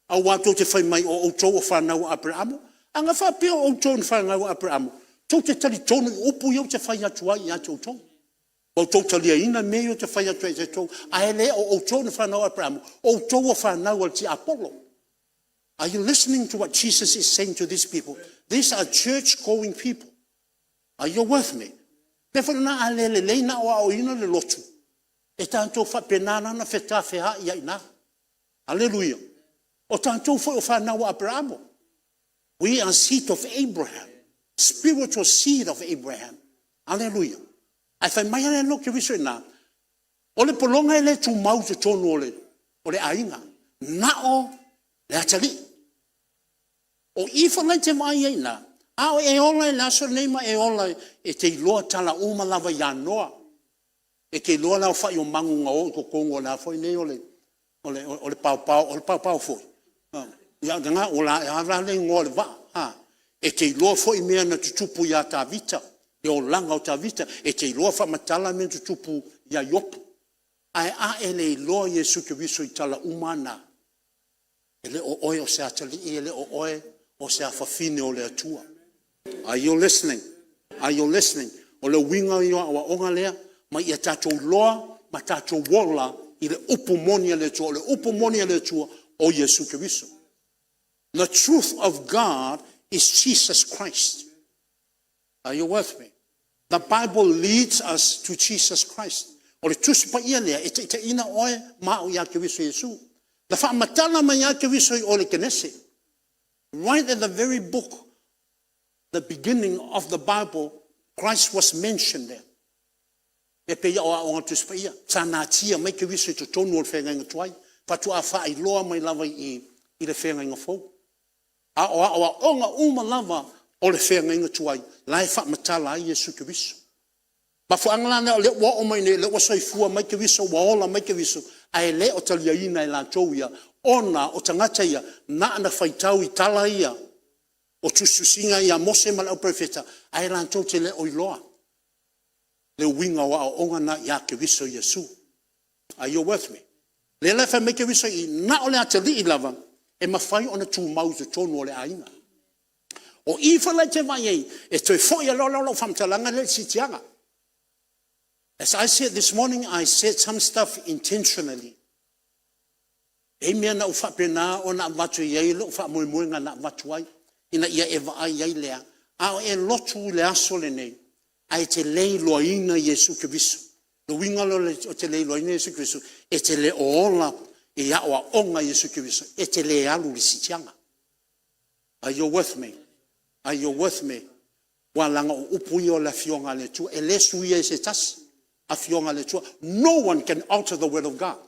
Aua tou te fai mai o outou o fanau a Aperamo. A na faapea o outou ni fanau a Aperamo, tou te talitonu i upu ia ou te fai atu ai ia te outou. Ua outou taliaina mea ia ou te fai atu ai ia te outou, ae le o outou ni fanau a Aperamo, o outou o fanau a le tiapolo. Are you listening to what Jesus is saying to these people? These are church going people. Are you with me? Le foi lena a le lelei na aoaoina le lotu, e tatou faapena la ona fetafeai ai i ina. Aleluia. O tatou foi o fanau a Aperamo. We are seed of Abraham. Spiritual seed of Abraham. Aleluia. Ae fai mai la le Keriso i ina, o le pologa e le tumau i totonu o le aiga, na o le atalii. O i foi la e te vaai ai i ina, a o e ola i le aso lenei ma e ola e te iloa tala uma lava ia Noa. E te iloa le aofai o manu na o i totonu o le a foi nei o le paopao, o le paopao foi? Ia lena, o le a la le igoa o le vaa? E te iloa foi mea na tutupu ia Tavita, le olaga o Tavita. E te iloa faamatala mea na tutupu ia Iopu. Ae a e le iloa Iesu Keriso i tala uma lava na, e le o oe o se atalii, e le o oe o se afafine o le Atua. Are you listening? Are you listening? O le uiga ia o aoaoga lea, ma ia tatou iloa ma tatou ola i le upu moni a le Atua. O le upu moni a le Atua, o Iesu Keriso. The truth of God is Jesus Christ. Are you with me? The Bible leads us to Jesus Christ. O le Tusi Paia lea e taitaiina oe ma au ia Keriso Iesu. Na faamatala mai lava Keriso i o i le Kenese. Right at the very book, the beginning of the Bible, Christ was mentioned there. E pei o aoga Tusi Paia, sa natia mai Keriso i totonu o le feagaiga tuai, faatoa faailoa mai lava i i i le feagaiga fou. A o aoaoga uma lava o le feagaiga tuai, la e faamatala ai Iesu Keriso. Mafuaaga la lea o lea ua oo mai nei o lea ua soifua mai Keriso ua ola mai Keriso, ae le o taliaina e latou ia, ona o tagata ia na ona faitau i tala ia o tusitusiga ia a Mose ma le Auperofeta, ae latou te le o iloa le uiga o aoaoga na ia Keriso Iesu. Are you with me? Lea la e fai mai Keriso i i, na o le atalii lava e mafai ona tumau i totonu o le aiga. O i foi la e te vaai ai, e toe foi loa lau faamatalaga lea i le siitiaga. As I said this morning, I said some stuff intentionally. E i ai mea na ou faapena ona avatu i ai lou faamoemoega na avatu ai, ina ia e vaai ai lea, a o e lotu i le aso lenei, ae e te le iloaina Iesu Keriso. O le uiga lea o le te le iloaina Iesu Keriso, e te le o ola i aoaoga a Iesu Keriso, e te le alu i le siitiaga. Are you with me? Are you with me? Aua leaga o upu ia o le Afioga a le Atua, e le suia e se tasi, Afioga a le Atua. No one can alter the word of God.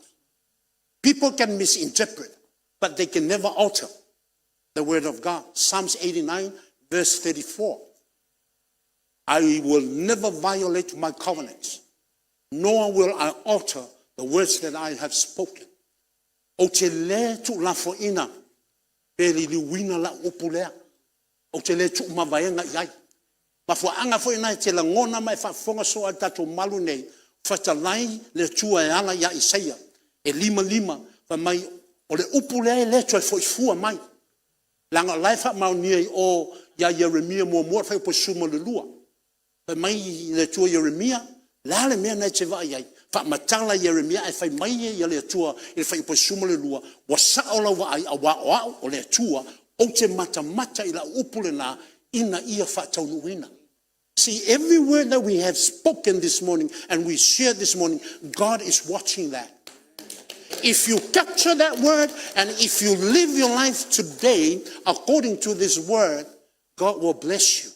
People can misinterpret, but they can never alter the word of God. Psalms 89 verse 34. I will never violate my covenant, nor will I alter the words that I have spoken. Ou te le tuulafoaiina pe liliuina lau upu lea. Ou te le tuumavaega i ai. Mafuaaga foi na e te lagona ma e faafofoga soo ai i le tatou malu nei, fetalai le Atua e ala ia Isaia e 55, fai mai o le upu lea e le toe foi fua mai, leaga o la e faamaonia i o ia Ieremia muamua fuaiupu 12. Fai mai le Atua i Ieremia, le a le mea na e te vaai ai? Faamatala Ieremia ae fai mai ia le Atua i le fuaiupu 12, ua sao lau vaai aua o au o le Atua ou te matamata i lau upu lena ina ia faataunuuina. See, every word that we have spoken this morning and we shared this morning, God is watching that. If you capture that word and if you live your life today according to this word, God will bless you.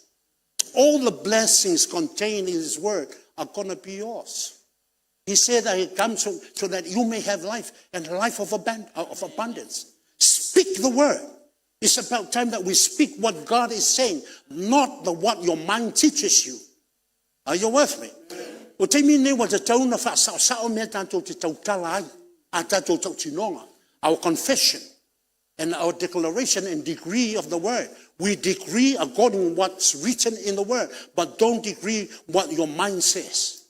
All the blessings contained in His word are going to be yours. He said that He comes so that you may have life and life of abundance. Speak the word. It's about time that we speak what God is saying, not what your mind teaches you. Are you with me? O taimi nei ua tatau ona faasaosao mea tatou te tautala ai, a tatou tautinoga, our confession and our declaration and degree of the word. We decree according to what's written in the word, but don't decree what your mind says.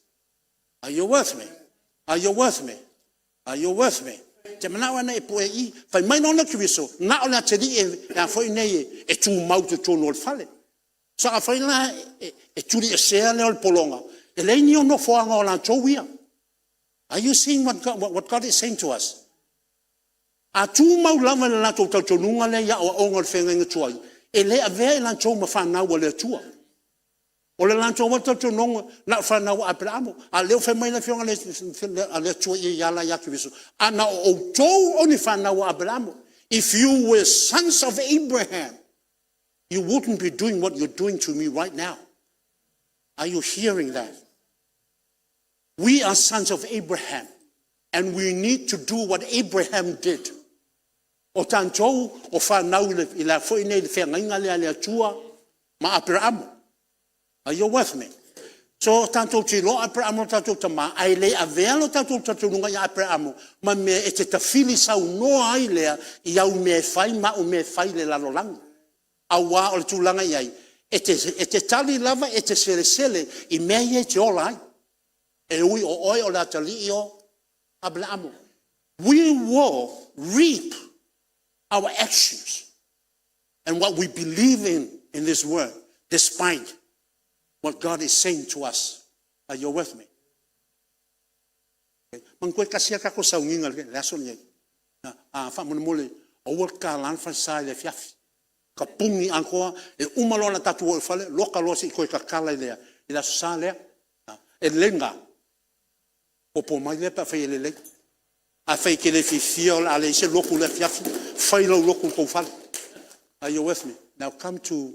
Are you with me? Are you with me? Are you with me? Te manao ana e po e i, fai mai lona Keriso, na o le atalii e a foi nei e tumau i totonu o le fale. So afai la e tuliesea lea o le pologa, e leai ni nofoaga o latou ia. Are you seeing what God is saying to us? A tumau lava i le latou talitonuga lea i aoaoga o le feagaiga tuai, e le avea i latou ma fanau a le Atua. O le latou lava talitonuga, na o fanau a Aperamo. A o lea ua fai mai le Afioga a le Atua e ala ia Keriso, ana o outou o ni fanau a Aperamo. If you were sons of Abraham, you wouldn't be doing what you're doing to me right now. Are you hearing that? We are sons of Abraham, and we need to do what Abraham did. O tatou o fanau i le foi nei le feagaiga lea a le Atua ma Aperamo. Are you with me? So tatou te iloa Aperamo o tatou tama, ae le avea lo tatou talitonuga ia Aperamo ma mea e te tafili saunoa ai lea i au mea e fai ma au mea e fai i le lalolagi. Aua o le tulaga e i ai, e te tali lava, e te selesele i mea ia e te ola ai. E ui o oe o le atalii o Aperamo. We will reap our actions and what we believe in this world, despite what God is saying to us. Are you with me? Manatua e tasi a tatou sauniga i le aso lenei. A faamolemole, aua le tatala le falesa i le afiafi. Tapuni atoa, e uma loa ona tatou o i le fale, loka loa se i toe tatala i le Aso Sa lea. E lelei lena? Popo mai lea pe afai e lelei. Afai e te le fiafia o le a leai se lotu i le afiafi, fai lau lotu i lou fale. Are you with me? Now come to,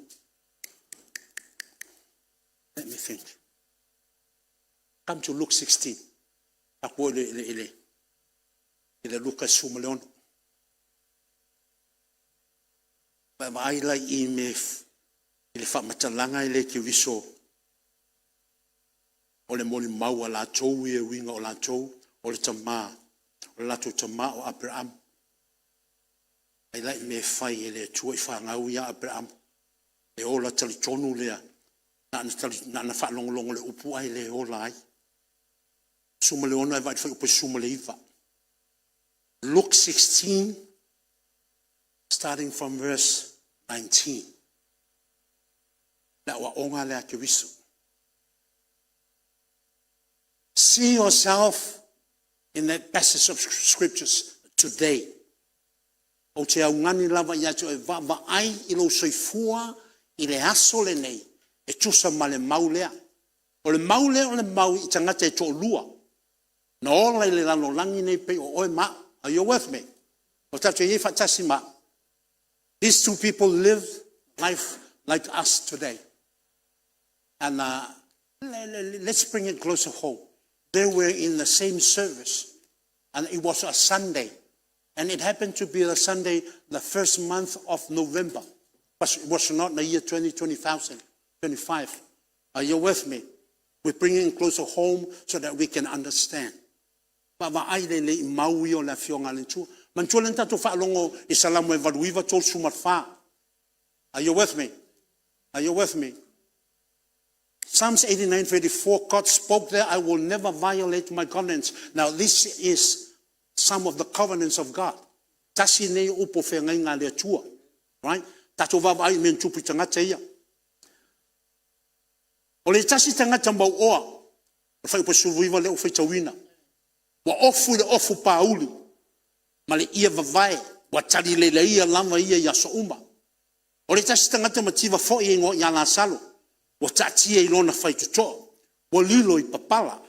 let me think. Come to Luke 16. Tatou o i le Luka 16. Vaavaai la i me i le faamatalaga e le Keriso o le molimau a latou ia e uiga o latou o le tama, o le latou tama o Aperamo. Ai la i mea e fai e le Atua i fanau ia a Aperamo. E ola talitonu lea, na ona faalogologo i le upu ae le ola ai. 16 ae vaai i le fuaiupu 19. Luke 16, starting from verse 19. Le aoaoga lea a Keriso. See yourself in that passage of scriptures today. Ou te augani lava ia te oe vaavaai i lou soifua i le aso lenei e tusa ma le mau lea. O le mau lea o le mau i tagata e toalua. Na ola i le lalolagi nei pei o oe ma au. Are you with me? O tatou i ai faatasi ma au. These two people live life like us today. And let's bring it closer home. They were in the same service, and it was a Sunday. And it happened to be the Sunday, the first month of November. But it was not the year 2025. Are you with me? We bring it closer home so that we can understand. Vaavaai lelei i mau ia o le afioga a le Atua. Manatua lea na tatou faalogo i Salamo e 89, 34. Are you with me? Are you with me? Psalms 89:34, God spoke there, "I will never violate my covenants." Now this is some of the covenants of God. Tasi nei upu o feagaiga a le Atua. Right? Tatou vaavaai i mea na tupu i tagata ia. O le tasi tagata mauoa, o le fuaiupu 19 lea ua faitauina, ua ofu i le ofu pauli ma le ie vavae, ua talileleia lava ia i aso uma. O le tasi tagata mativa foi e igoa ia Lasalo, ua taatia i lona faitotoa, ua lilo i papala,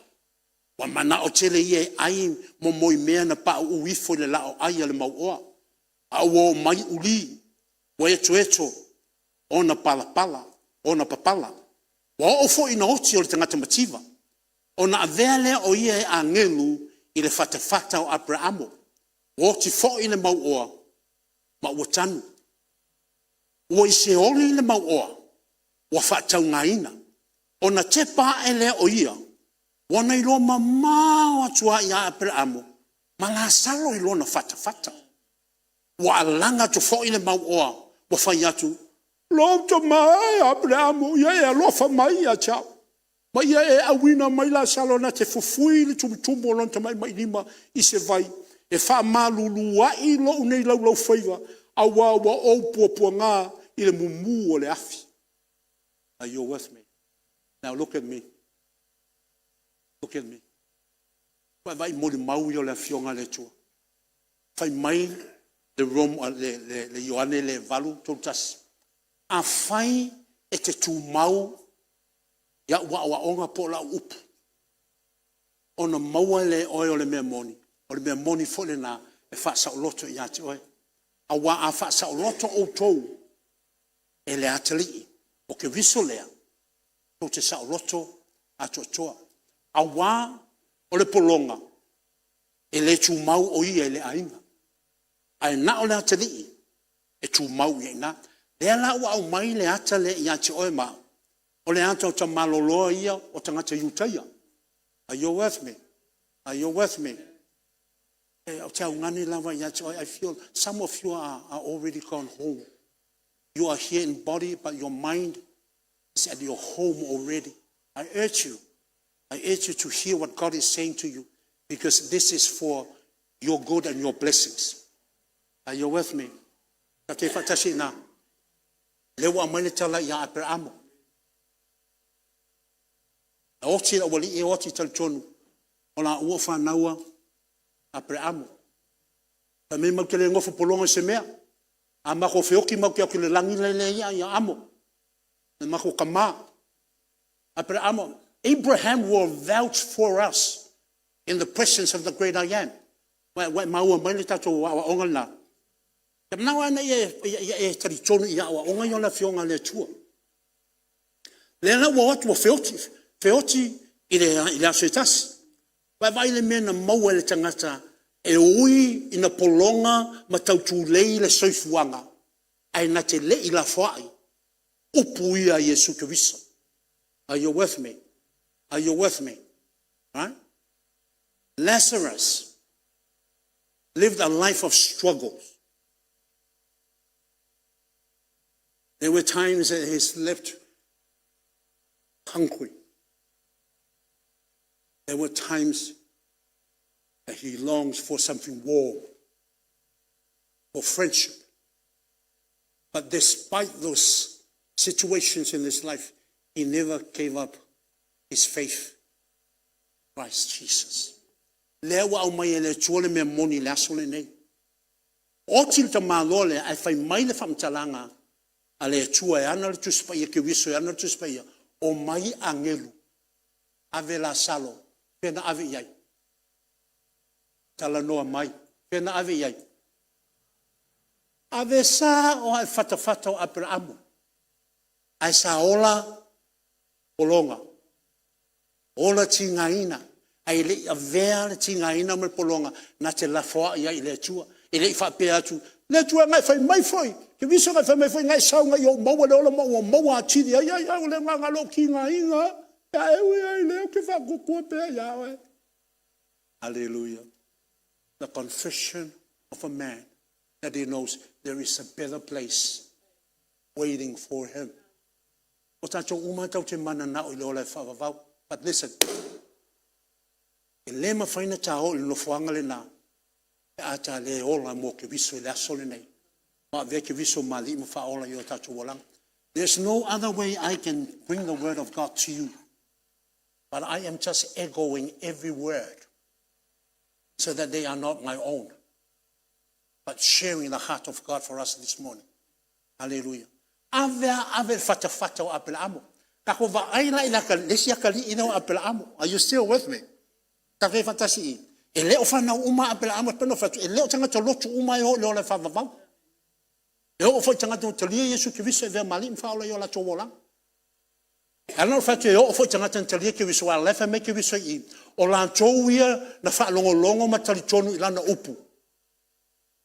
ua manao tele ia e ai momoimea na pauu ifo i le laoai a le mauoa, a ua omai uli, ua etoeto ona papala. Ua oo foi ina oti o le tagata mativa, ona avea lea o ia e agelu i le fatafata o Aperamo. Ua oti foi le mauoa ma ua tanu. Ua i Seoli le mauoa ua faataugaina. Ona tepa ae lea o ia, ua na iloa mamao atu lava ia Aperamo ma Lasalo i lona fatafata. Ua alaga atu foi le mauoa ua fai atu, lou tama e Aperamo, ia e alofa mai ia te au, ma ia e auina mai Lasalo na te fufui le tumutumu o lona tamatamailima i se vai e faamalulu ai lou nei laulaufaiva, aua ua ou puapuaga i le mumu o le afi. Are you with me? Now look at me. Look at me. Vaavaai i molimau ia o le Afioga a le Atua. Fai mai le Ioane lea e 8:31, afai e te tumau i au aoaoga po o lau upu, ona maua lea e oe o le mea moni, o le mea moni foi lena e faasaoloto ia te oe. Aua a faasaoloto outou e le atalii o Keriso lea, tou te saoloto atoatoa. Aua o le pologa, e le tumau o ia i le aiga, ae na o le atalii e tumau i ina. O lea la ua aumai le ata lea ia te oe ma au, o le ata o tamaloloa ia o tagata Iutaia. Are you with me? Are you with me? Ou te augani lava ia te oe. I feel some of you are already gone home. You are here in body, but your mind is at your home already. I urge you. I urge you to hear what God is saying to you, because this is for your good and your blessings. Are you with me? Ta te whaatasi na. Le ua aumai le tala ia Aperamo. Na oti le aualii ia oti talitonu, o la ua fanaua Aperamo. Fai mai matou te le nofo pologa i se mea. A matou feoti matou te o atu i le lagi la e i ai ia Amo, le matou tama. Aperamo, Abraham will vouch for us in the presence of the great I Am. Ua e maua mai le tatou aoaoga lena? E manao lava ia e talitonu i aoaoga ia o le Afioga a le Atua. Lea la ua o atu ua feoti, feoti i le aso se tasi. Vaavaai i le mea na maua e le tagata e ui ina pologa ma tautulei le soifuaga, ae na te le i lafoai upu ia a Iesu Keriso. Are you with me? Are you with me? Right? Lazarus lived a life of struggles. There were times that he slept hungry. There were times that he longs for something warm, for friendship. But despite those situations in his life, he never gave up his faith in Christ Jesus. Lea ua aumai e le Atua le mea moni i le aso lenei. Oti le tamaloa lea ae fai mai le faamatalaga a le Atua e ana le Tusi Paia, Keriso e ana le Tusi Paia, omai agelu ave Lasalo. Fea na ave i ai? Talanoa mai. Fea na ave i ai? Ave sao lava i le fatafata o Aperamo. Ae sa ola pologa, ola tigaina, ae le i avea le tigaina ma le pologa na te lafoai ai i le Atua. E le i faapea atu, le Atua na e fai mai foi, Keriso na e fai mai foi na e sau na i ou maua le ola ma ua maua atili ai. Ai, ai, o le agaga o lou tigaina lava, ae ui lava i lea ou te faatuatua pea ia oe. Hallelujah. The confession of a man that he knows there is a better place waiting for him. O tatou uma tatou te mananao i le ola e faavavau. But listen, e le mafai ona ta oo i le nofoaga lena pe a ta le ola mo Keriso i le aso lenei. Ma avea Keriso ma Alii ma Faaola i o tatou olaga. There's no other way I can bring the word of God to you. But I am just echoing every word so that they are not my own, but sharing the heart of God for us this morning. Hallelujah. Ave a ave le fatafata o Apelaamo. Tatou vaai la i le isi atalii lea o Apelaamo. Are you still with me? Tatou faatasi i. E le o fanau uma Apelaamo, e pei ona fai atu, e le o tagata lotu uma e o i le ola faavavau. E oo foi i tagata ua talia Iesu Keriso e avea ma Alii ma Faaola i o latou olaga. E ala ona ou fai atu e oo foi i tagata na talia Keriso, aua o la e fai mai Keriso i i, o latou ia na faalogologo ma talitonu i lana upu.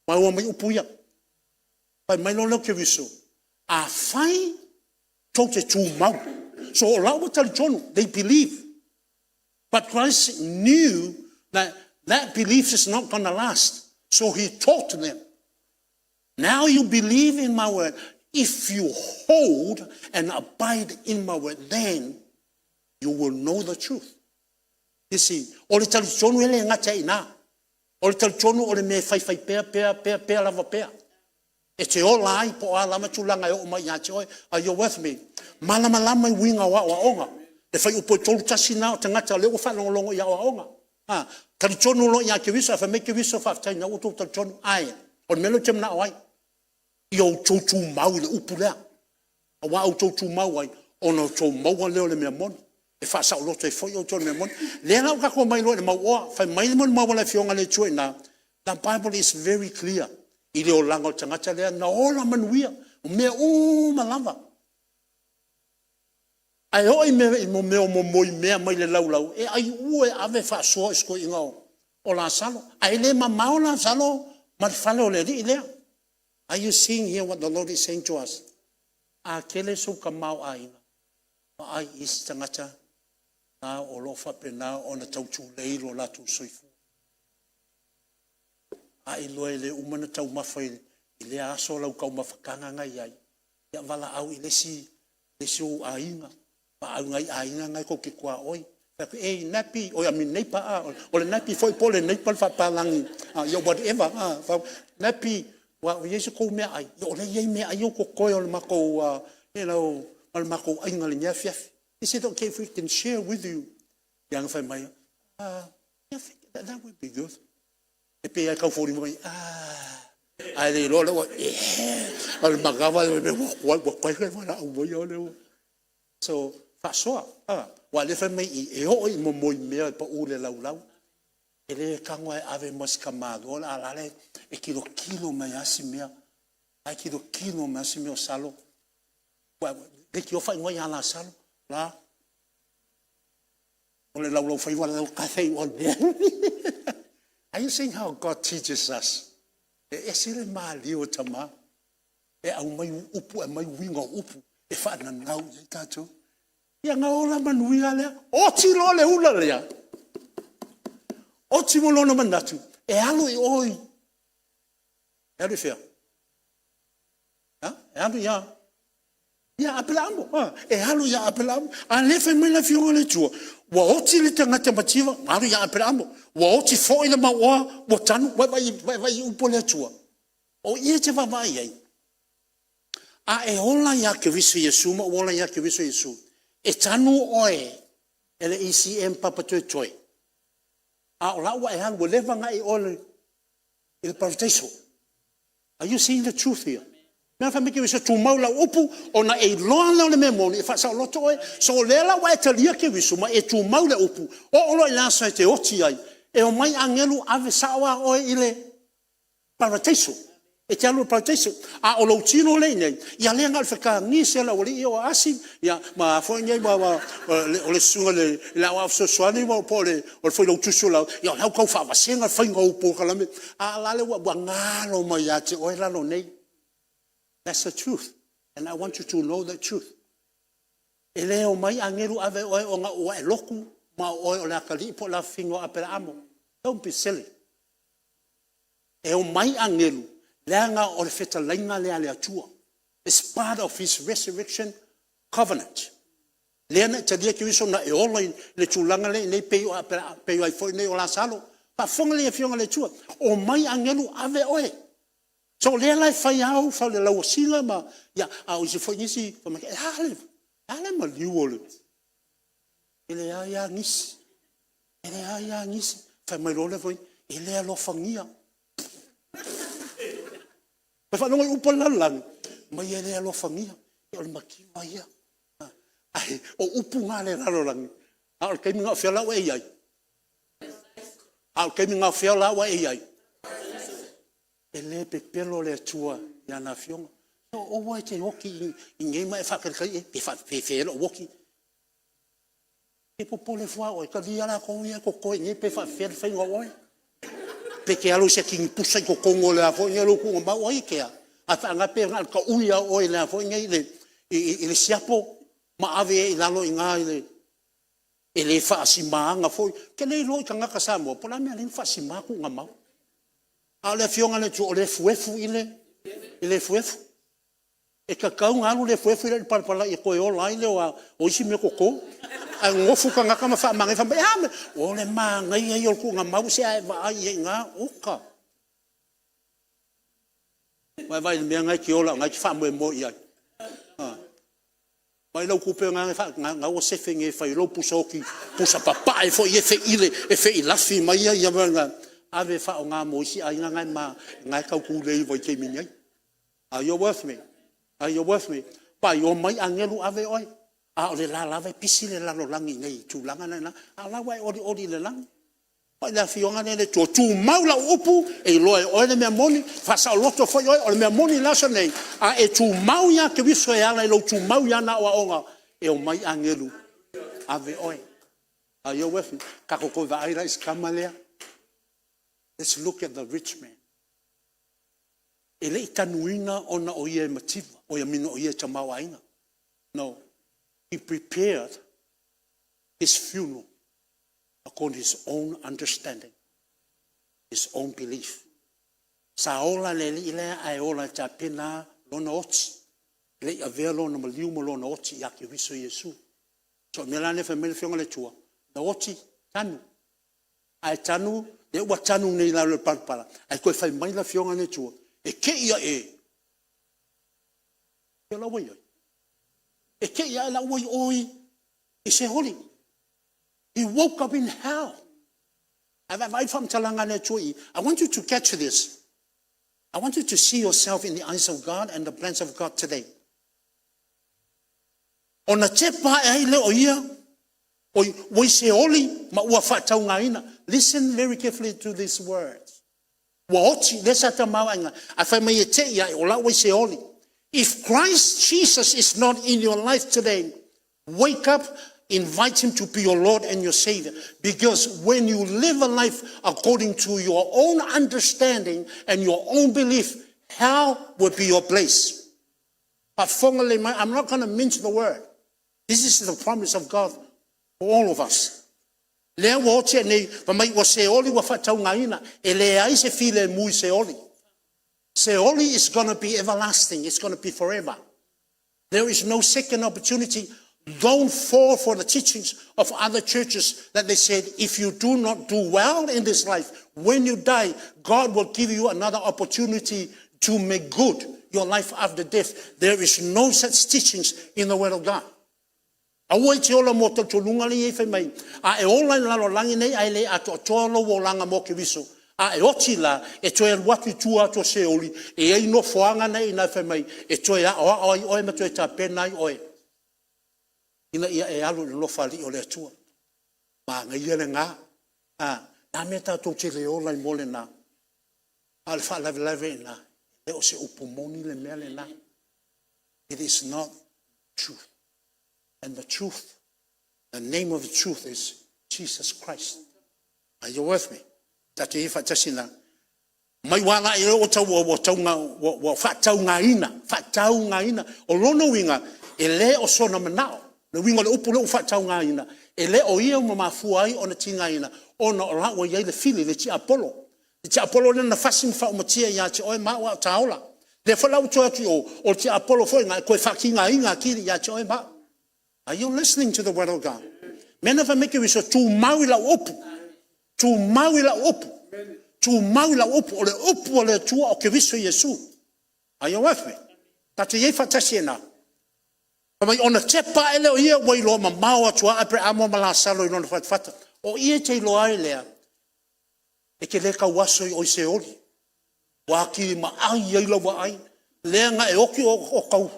Maua mai upu ia. Fai mai loa lea o Keriso, afai tou te tumau. So o la ua talitonu, they believe. But Christ knew that that belief is not going to last. So he taught them. Now you believe in my word. If you hold and abide in my word, then you will know the truth. You see, o le talitonu e le gata i ina. O le talitonu o le mea e faifai pea, pea, pea, pea lava pea. E te ola ai po o a lava tulaga e oo mai ia te oe. Are you with me? Malamalama i uiga o aoaoga. Le fuaiupu e 31 lena o tagata o lea ua faalogologo i aoaoga. A, talitonu loa ia Keriso, ae fai mai Keriso, faafetai o lena ua outou talitonu. Ae, o le mea lea ou te manao ai, ia outou tumau i le upu lea. Aua a outou tumau ai, ona outou maua lea o le mea moni, e faasaoloto ai foi outou i le mea moni. O lea la ua tatou omai loa i le mauoa, fai mai le molimau a le Afioga a le Atua i ina, the Bible is very clear i le olaga o le tagata lea na ola manuia, o mea uma lava. Ae oo i mea o momoi mea mai le laulau, e aiua e ave faasoa i si toeaina o Lasalo. Ae le mamao Lasalo ma le fale o le alii lea. Are you seeing here what the Lord is saying to us? A tele sou tamaoaiga, vaai i isi tagata na o lo o faapena ona tautulei lo latou soifua. A iloa e le uma ona taumafa i lea aso lau taumafataga na e i ai, ia valaau i le isi ou aiga, valaau i nai aiga na tou te tuaoi. Fai atu, ei Nappy, I mean neighbour, o le nappy foi po o le neighbour le faapapalagi, ia whatever, Nappy, ua i ai sa tou meaai? Ia o lea e i ai meaai ia ua totoe o le matou ma le matou aiga i lenei afiafi. Is it okay if we can share with you? Ia na fai mai, ah, yeah, that would be good. E pei lava e tau foliga mai, ah, ae le iloa lea ua, yeah, o le manava ua tuai valaau mai o lea ua. So, faasoa, aua o lea e fai mai i i, e oo i momoi mea e pau i le laulau, e le tago lava e ave mo si tamaloa a o la e tilotilo mai lava si mea, la e tilotilo mai lava si mea o Salo. Leitioa faaigoa ia Lasalo, la, o le laulaufaiva le Are you seeing how God teaches us? E ese le maliu o tama. E aumai upu, e aumai uiga o upu e faananau i ai tatou. Ia na ola manuia lea. Oti loa le ula lea. Oti mo lona manatu, e alu i o i... E alu i fea? E alu ia Aperaamo. E alu ia Aperaamo. A lea e fai mai le Afioga a le Atua, ua oti le tagata mativa, alu ia Aperaamo. Ua oti foi le mauoa, ua tanu. Vaai i upu a le Atua. O i e te vaavaai i ai. A e ola ia Keriso Iesu ma ou ola ia Keriso Iesu, e tanu oe e le ECM Papatoetoe, a o la ua e alu, ua leva ona e i o i le parataiso. Are you seeing the truth here? Mea fai mai Keriso, tumau lau upu, ona e iloa lea o le mea moni, e faasaoloto oe. So o lea la ua e talia Keriso ma e tumau le upu, oo loa i le aso e te oti ai, e omai agelu ave sao lava oe i le parataiso. E te alu i le parataiso. A o lou tino lea e i inei, ia lea na o le fetagisi lava o le aualii ia o Asi, ia ma a foi nei, o le susuga i le aoao fesoasoani po o le failautusi o le... ia o la e ua tau faavasega le faiga o polokalame, a o la ua galo mai ia te oe lalo nei. That's the truth. And I want you to know the truth. E le omai agelu ave oe ona ua e lotu ma o oe o le atalii po o le afafine o Aperaamo. Don't be silly. E omai agelu, leaga o le fetalaiga lea a le Atua. It's part of his resurrection covenant. Lea na e talia Keriso na e ola i le tulaga lea i inei pei o ai foi nei o Lasalo. Faafofoga le Afioga a le Atua, omai agelu ave oe. So o lea la e fai lava ou falelauasiga ma, ia, a o isi foi nisi fai mai, e a le maliu o le… E leai lava nisi, e leai lava nisi. Fai mai loa lea foi, e le alofagia. Ua e faalogo i upu a le lalolagi? Fai mai e le alofagia. Ia o le mativa ia. Ae o upu na a le lalolagi, a o le taimi lena o fea la ua e i ai? A o le taimi lena o fea la ua e i ai? E le pepelo le Atua i ana Afioga. Aua e te oti i nei ma e faatalitali i ai pe faapefea lou oti. E te popole fua oe, talia latou ia e totoe i inei pe faapefea le faiga o oe. Pe te alu i se tinipusa i totonu o lou tuugamau, o ai e kea? A pe na o le taui lava o oe i le siapo ma ave ai i lalo i ina i le… E le faasimaina foi. Ou te le iloa i tagata Samoa po o le a le mea e ala ai ona faasima tuugamau. A o le Afioga a le Atua o le efuefu i le efuefu. E tatau ona alu le efuefu lea i le palapala e toe ola ai le o isi meatoto. Ae nonofo tagata ma faamanaia fai mai, e a le mea? O le manaia ia o le tuugamau se a e vaai i ai i ina, oka. Ua e vaai i le mea lena e te ola o lena e te faamoemoe i ai? Vaai lau tupe lena ua sefe nei e fai ai lou pusa oti, pusa papae foi ia e feilafi mai ai. Ave e faaaoga mo isi aiga na e tau tulei i vaitaimi nei. Are you with me? Are you with me? Vaai, omai agelu ave oe, a o le la lava e pisi le lalolagi i inei i le tulaga lena, a o la ua e olioli i le lagi. Vaai i le Afioga lea a le Atua, tumau lau upu, e iloa e oe le mea moni, faasaoloto foi oe. O le mea moni i le aso lenei, a e tumau ia Keriso e ala i lou tumau i ana aoaoga, e omai agelu ave oe. Are you with me? Tatou toe vaai la i si tama lea. Let's look at the rich man. E le i tanuina ona o ia e mativa, I mean o ia e tamaoaiga. No, he prepared his funeral according to his own understanding, his own belief. Sa ola le alii lea ae ola e tapena lona oti, e le i avea lona maliu ma lona oti ia Keriso Iesu. So o le mea la lea fai mai le Afioga a le Atua, na oti, tanu, ae tanu, lea ua tanu nei i lalo i le palapala, ae toe fai mai le Afioga a le Atua, e te i a'e, o fea la ua i ai? E te i ae la ua i o i Seoli. He woke up in hell. Ae vaavaai le faamatalaga a le Atua i i. I want you to catch this. I want you to see yourself in the eyes of God and the plans of God today. Ona tepa ae ai lea o ia, ua i Seoli ma ua faataugaina. Listen very carefully to these words. Ua oti, lea sa tamaoaiga, ae fai mai e te i ae o la ua i Seoli. If Christ Jesus is not in your life today, wake up, invite him to be your Lord and your Savior. Because when you live a life according to your own understanding and your own belief, hell will be your place. Faafofoga lelei mai, I'm not going to mince the word. This is the promise of God for all of us. Lea ua oti nei, fai mai ua Seoli ua faataugaina, e leai se filemu i Seoli. Seoli is going to be everlasting. It's going to be forever. There is no second opportunity. Don't fall for the teachings of other churches that they said, if you do not do well in this life, when you die, God will give you another opportunity to make good your life after death. There is no such teachings in the Word of God. Aua e te ola mo talitonuga lea e fai mai, a e ola i le lalolagi nei ae le atoatoa lou olaga mo Keriso, a e oti la, e toe alu atu i tua atu o Seoli, e i ai nofoaga na e i ina fai mai e toe aoao ai oe ma toe tapena ai oe ina ia e alu i le alofa o le Atua. Manaia lena. A, le a mea tatou te le ola ai mo lena? A o le faalavelave i ina, e le o se upu moni le mea lena. It is not truth. And the truth, the name of the truth is Jesus Christ. Are you with me? Tatou i faatasi na. Mai ua ala e o tau ua tauga ua faataugaina, faataugaina. O lona uiga, e le o sona manao. Le uiga o le upu lea ua faataugaina, e le o ia ua mafua ai ona tigaina, ona o la ua i ai le fili, le tiapolo. Le tiapolo lea na fasi ma faaumatia ia te oe ma au a o ta ola. Lea foi la ua toe atu i o, o le tiapolo foi lena e toe faatigaina atili ia te oe ma au. Are you listening to the word of God? Mea na fai mai Keriso, tumau i lau upu. Tumau i lau upu. Tumau i lau upu, o le upu a le Atua o Keriso Iesu. Are you with me? Tatou te i ai faatasi i ina. Fai mai ona tepa ae lea o ia ua iloa mamao atu lava Aperamo ma Lasalo i lona fatafata. O i e te iloa ai lea, e te le tau aso i o i Seoli, ua atili maai ai lau vaai, lea na e oti o tau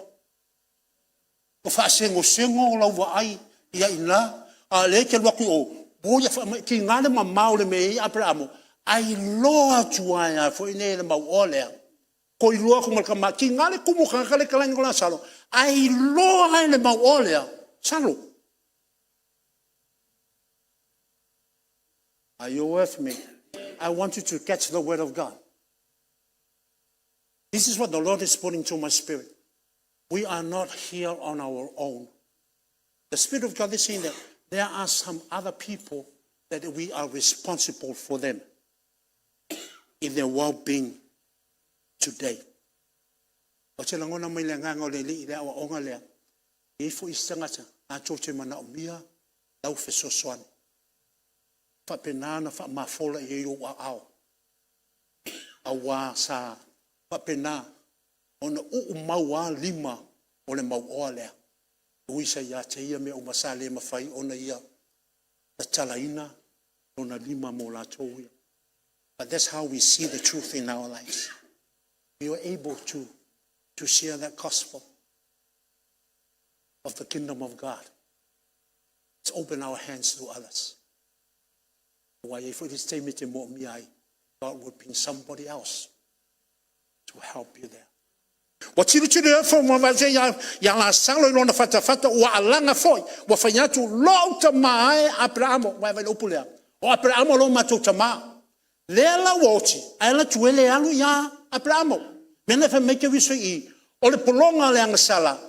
faasenoseno lau vaai i ai i ina, a o lea e te alu atu i o, tiga le mamao o le mea e i ai Aperamo, ae iloa atu lava foi nei e le mauoa lea, toe iloa atu ma le tama. Tiga le tumu o tagata la e talai o Lasalo, ae iloa lava e le mauoa lea, Salo. Are you with me? I want you to catch the word of God. This is what the Lord is putting to my spirit. We are not here on our own. The Spirit of God is saying that there are some other people that we are responsible for them in their well-being today. Ou te lagona mai le agaga o le Alii le aoaoga lea, e i ai foi isi tagata latou te manaomia lau fesoasoani. Faapena ona faamafola i ai ou aao, aua sa faapena ona uumau lava lima o le mauoa lea. E ui sa ia te ia mea uma sa le mafai ona ia tatalaina lona lima mo latou ia. But that's how we see the truth in our lives. We are able to share that gospel of the kingdom of God. Let's open our hands to others. Aua e i ai foi le isi taimi e te moomia ai, God will bring somebody else to help you there. Ua tilotilo ifo ma vaai ia Lasalo i lona fatafata ua alaga foi, ua fai atu, lou tama e Aperamo, vaai le upu lea, o Aperamo lo matou tama. Lea la ua oti, ae alu atu e le alu ia Aperamo. Mea na fai mai Keriso i i, o le pologa o le agasala,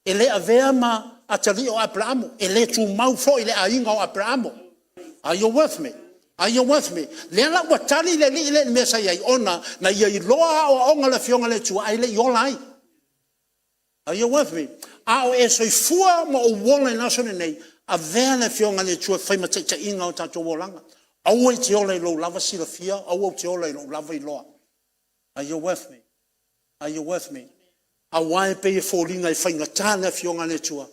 e le avea ma atalii o Aperamo, e le tumau foi le aiga o Aperamo. Are you with me? Are you with me? Lea la ua tali le alii lea i le mea sa i ai, ona na ia iloa aoaoga o le Afioga a le Atua, ae le i ola ai. Are you with me? A o e soifua ma ou ola i le aso lenei, avea le Afioga a le Atua e fai ma taitaiga o tatou olaga. Aua e te ola i lou lava silafia, aua ou te ola i lou lava iloa. Are you with me? Are you with me? Aua e pei e foliga e faigata le Afioga a le Atua,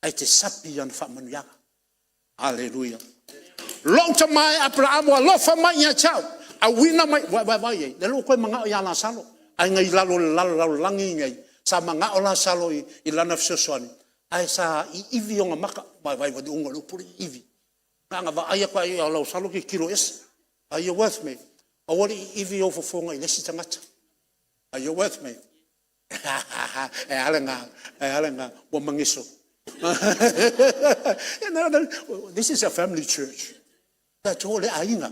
ae te sapi i ana faamanuiaga. Aleluia. Lou tama e Aperamo, alofa mai ia te au, auina mai, vaai ai, lea ua toe manao ia Lasalo, ae na i lalo o le lalolagi nei, sa manao Lasalo i lana fesoasoani, ae sa iivi ona maka. Vaai i le uga o le upu le iivi. Na ona vaai atu lava ia Lasalo tilotilo ese. Are you with me? Aua le iivi ou fofoga i le isi tagata. Are you with me? E a lena, e a lena, ua mageso. This is a family church. Tatou o le aiga.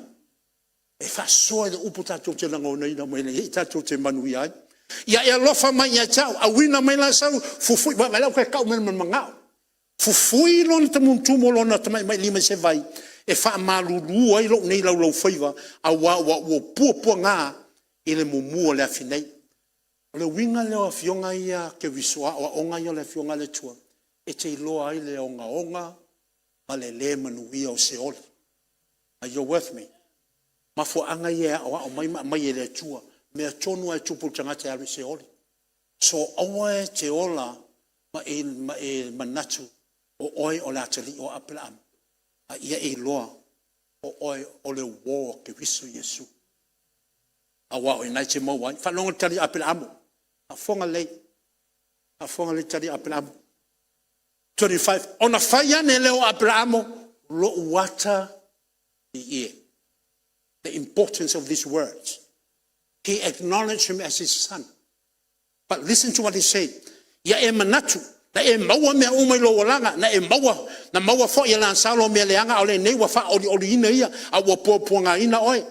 E faasoa i le upu tatou te lagonaina mai nei, tatou te manuia ai. Ia e alofa mai ia te au, auina mai Lasalo, fufui, vaai la ua toe tau mai ma le manao. Fufui lona tamutumu o lona tamatamailima i se vai, e faamalulu ai lou nei laulaufaiva, aua ua ou puapuaga i le mumu o le afi nei. O le uiga lea o afioga ia Keriso, o aoaoga ia o le Afioga a le Atua, e te iloa ai le ogaoga ma le le manuia o Seoli. Are you with me? Mafuaaga ia e aoao mai ma aumai e le Atua, mea tonu lava e tupu i le tagata e alu i Seoli. So aua e te ola ma e manatu o oe o le atalii o Aperamo, a ia e iloa o oe o le uo a Keriso Iesu. Aua o i ina e te maua ai. Faalogo i le tali a Aperamo, faafofoga lelei, faafofoga lelei i le tali a Aperamo. 25, ona fai ane lea o Aperamo, lou ata i e. The importance of these words. He acknowledged him as his son. But listen to what he said. Ia e manatu, na e maua mea uma i lou olaga, na e maua, na maua foi e Lasalo mea leaga, a o lenei ua faaolioliina ia, a ua puapuagaina oe.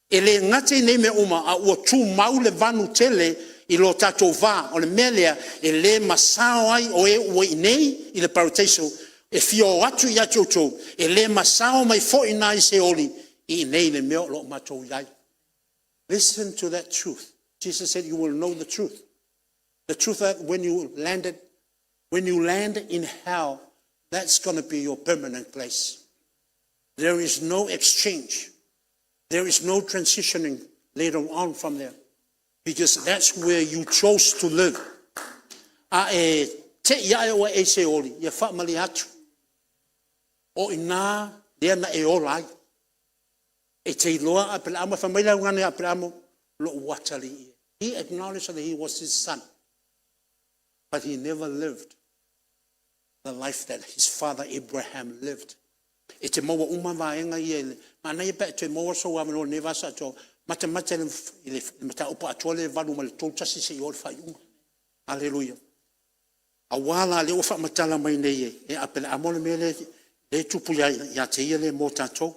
E le gata i nei mea uma, a ua tumau le vanu tele i lo tatou va. O le mea lea, e le masao ai o e ua i inei i le parataiso e fia o atu ia te outou, e le masao mai foi i ina i Seoli i inei i le mea o lo o matou i ai. Listen to that truth. Jesus said you will know the truth. The truth that when you land in hell, that's going to be your permanent place. There is no exchange. There is no transitioning later on from there. Because that's where you chose to live. A e te i ae oe e i Seoli, ia faamalie atu, o i ina lea na e ola ai. E te iloa Aperaamo, fai mai le augani a Aperaamo, lou atalii. He acknowledged that he was his son. But he never lived the life that his father Abraham lived. E te maua uma vaega ia i le manaia pe a e toe maua sou avanoa i lenei vaiaso atoa, matamata i le mataupu atoa lea e 8 mai le 31 seia oo i le faaiuga. Aleluia. Aua la o lea ua faamatala mai nei e Aperaamo le mea lea e tupu ia te ia lea mo tatou.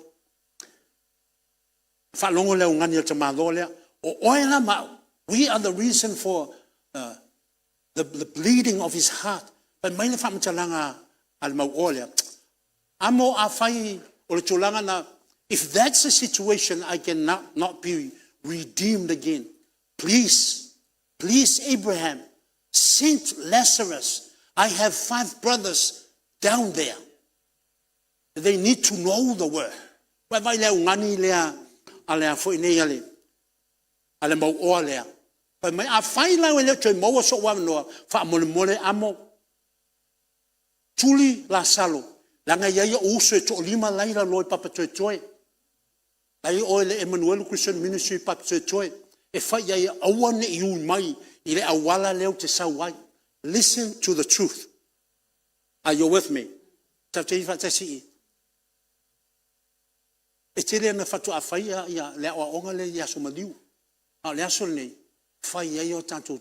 Faalogo le augani a le tamaloa lea, o oe la ma au, we are the reason for the bleeding of his heart. Fai mai le faamatalaga a le mauoa lea, amo afai o le tulaga lena, if that's the situation, I cannot not be redeemed again. Please, please, Abraham, send Lazarus. I have 5 brothers down there. They need to know the word. Ua e vaai i le augani lea a le a foi nei a le mauoa lea. Fai mai, afai la e le o toe maua sou avanoa, faamolemole amo, tuli Lasalo, leaga e i ai ou uso e toalima la e i lalo i Papatoetoe. La e i o i le Emanuelu Christian Ministry i Papatoetoe. E fai i ai, aua ne i ui mai i le auala lea ou te sau ai. Listen to the truth. Are you with me? Tatou te i faatasi i i. E tele ina faatoa fai le aoaoga lea i aso maliu, a o le aso lenei, e fai ai o tatou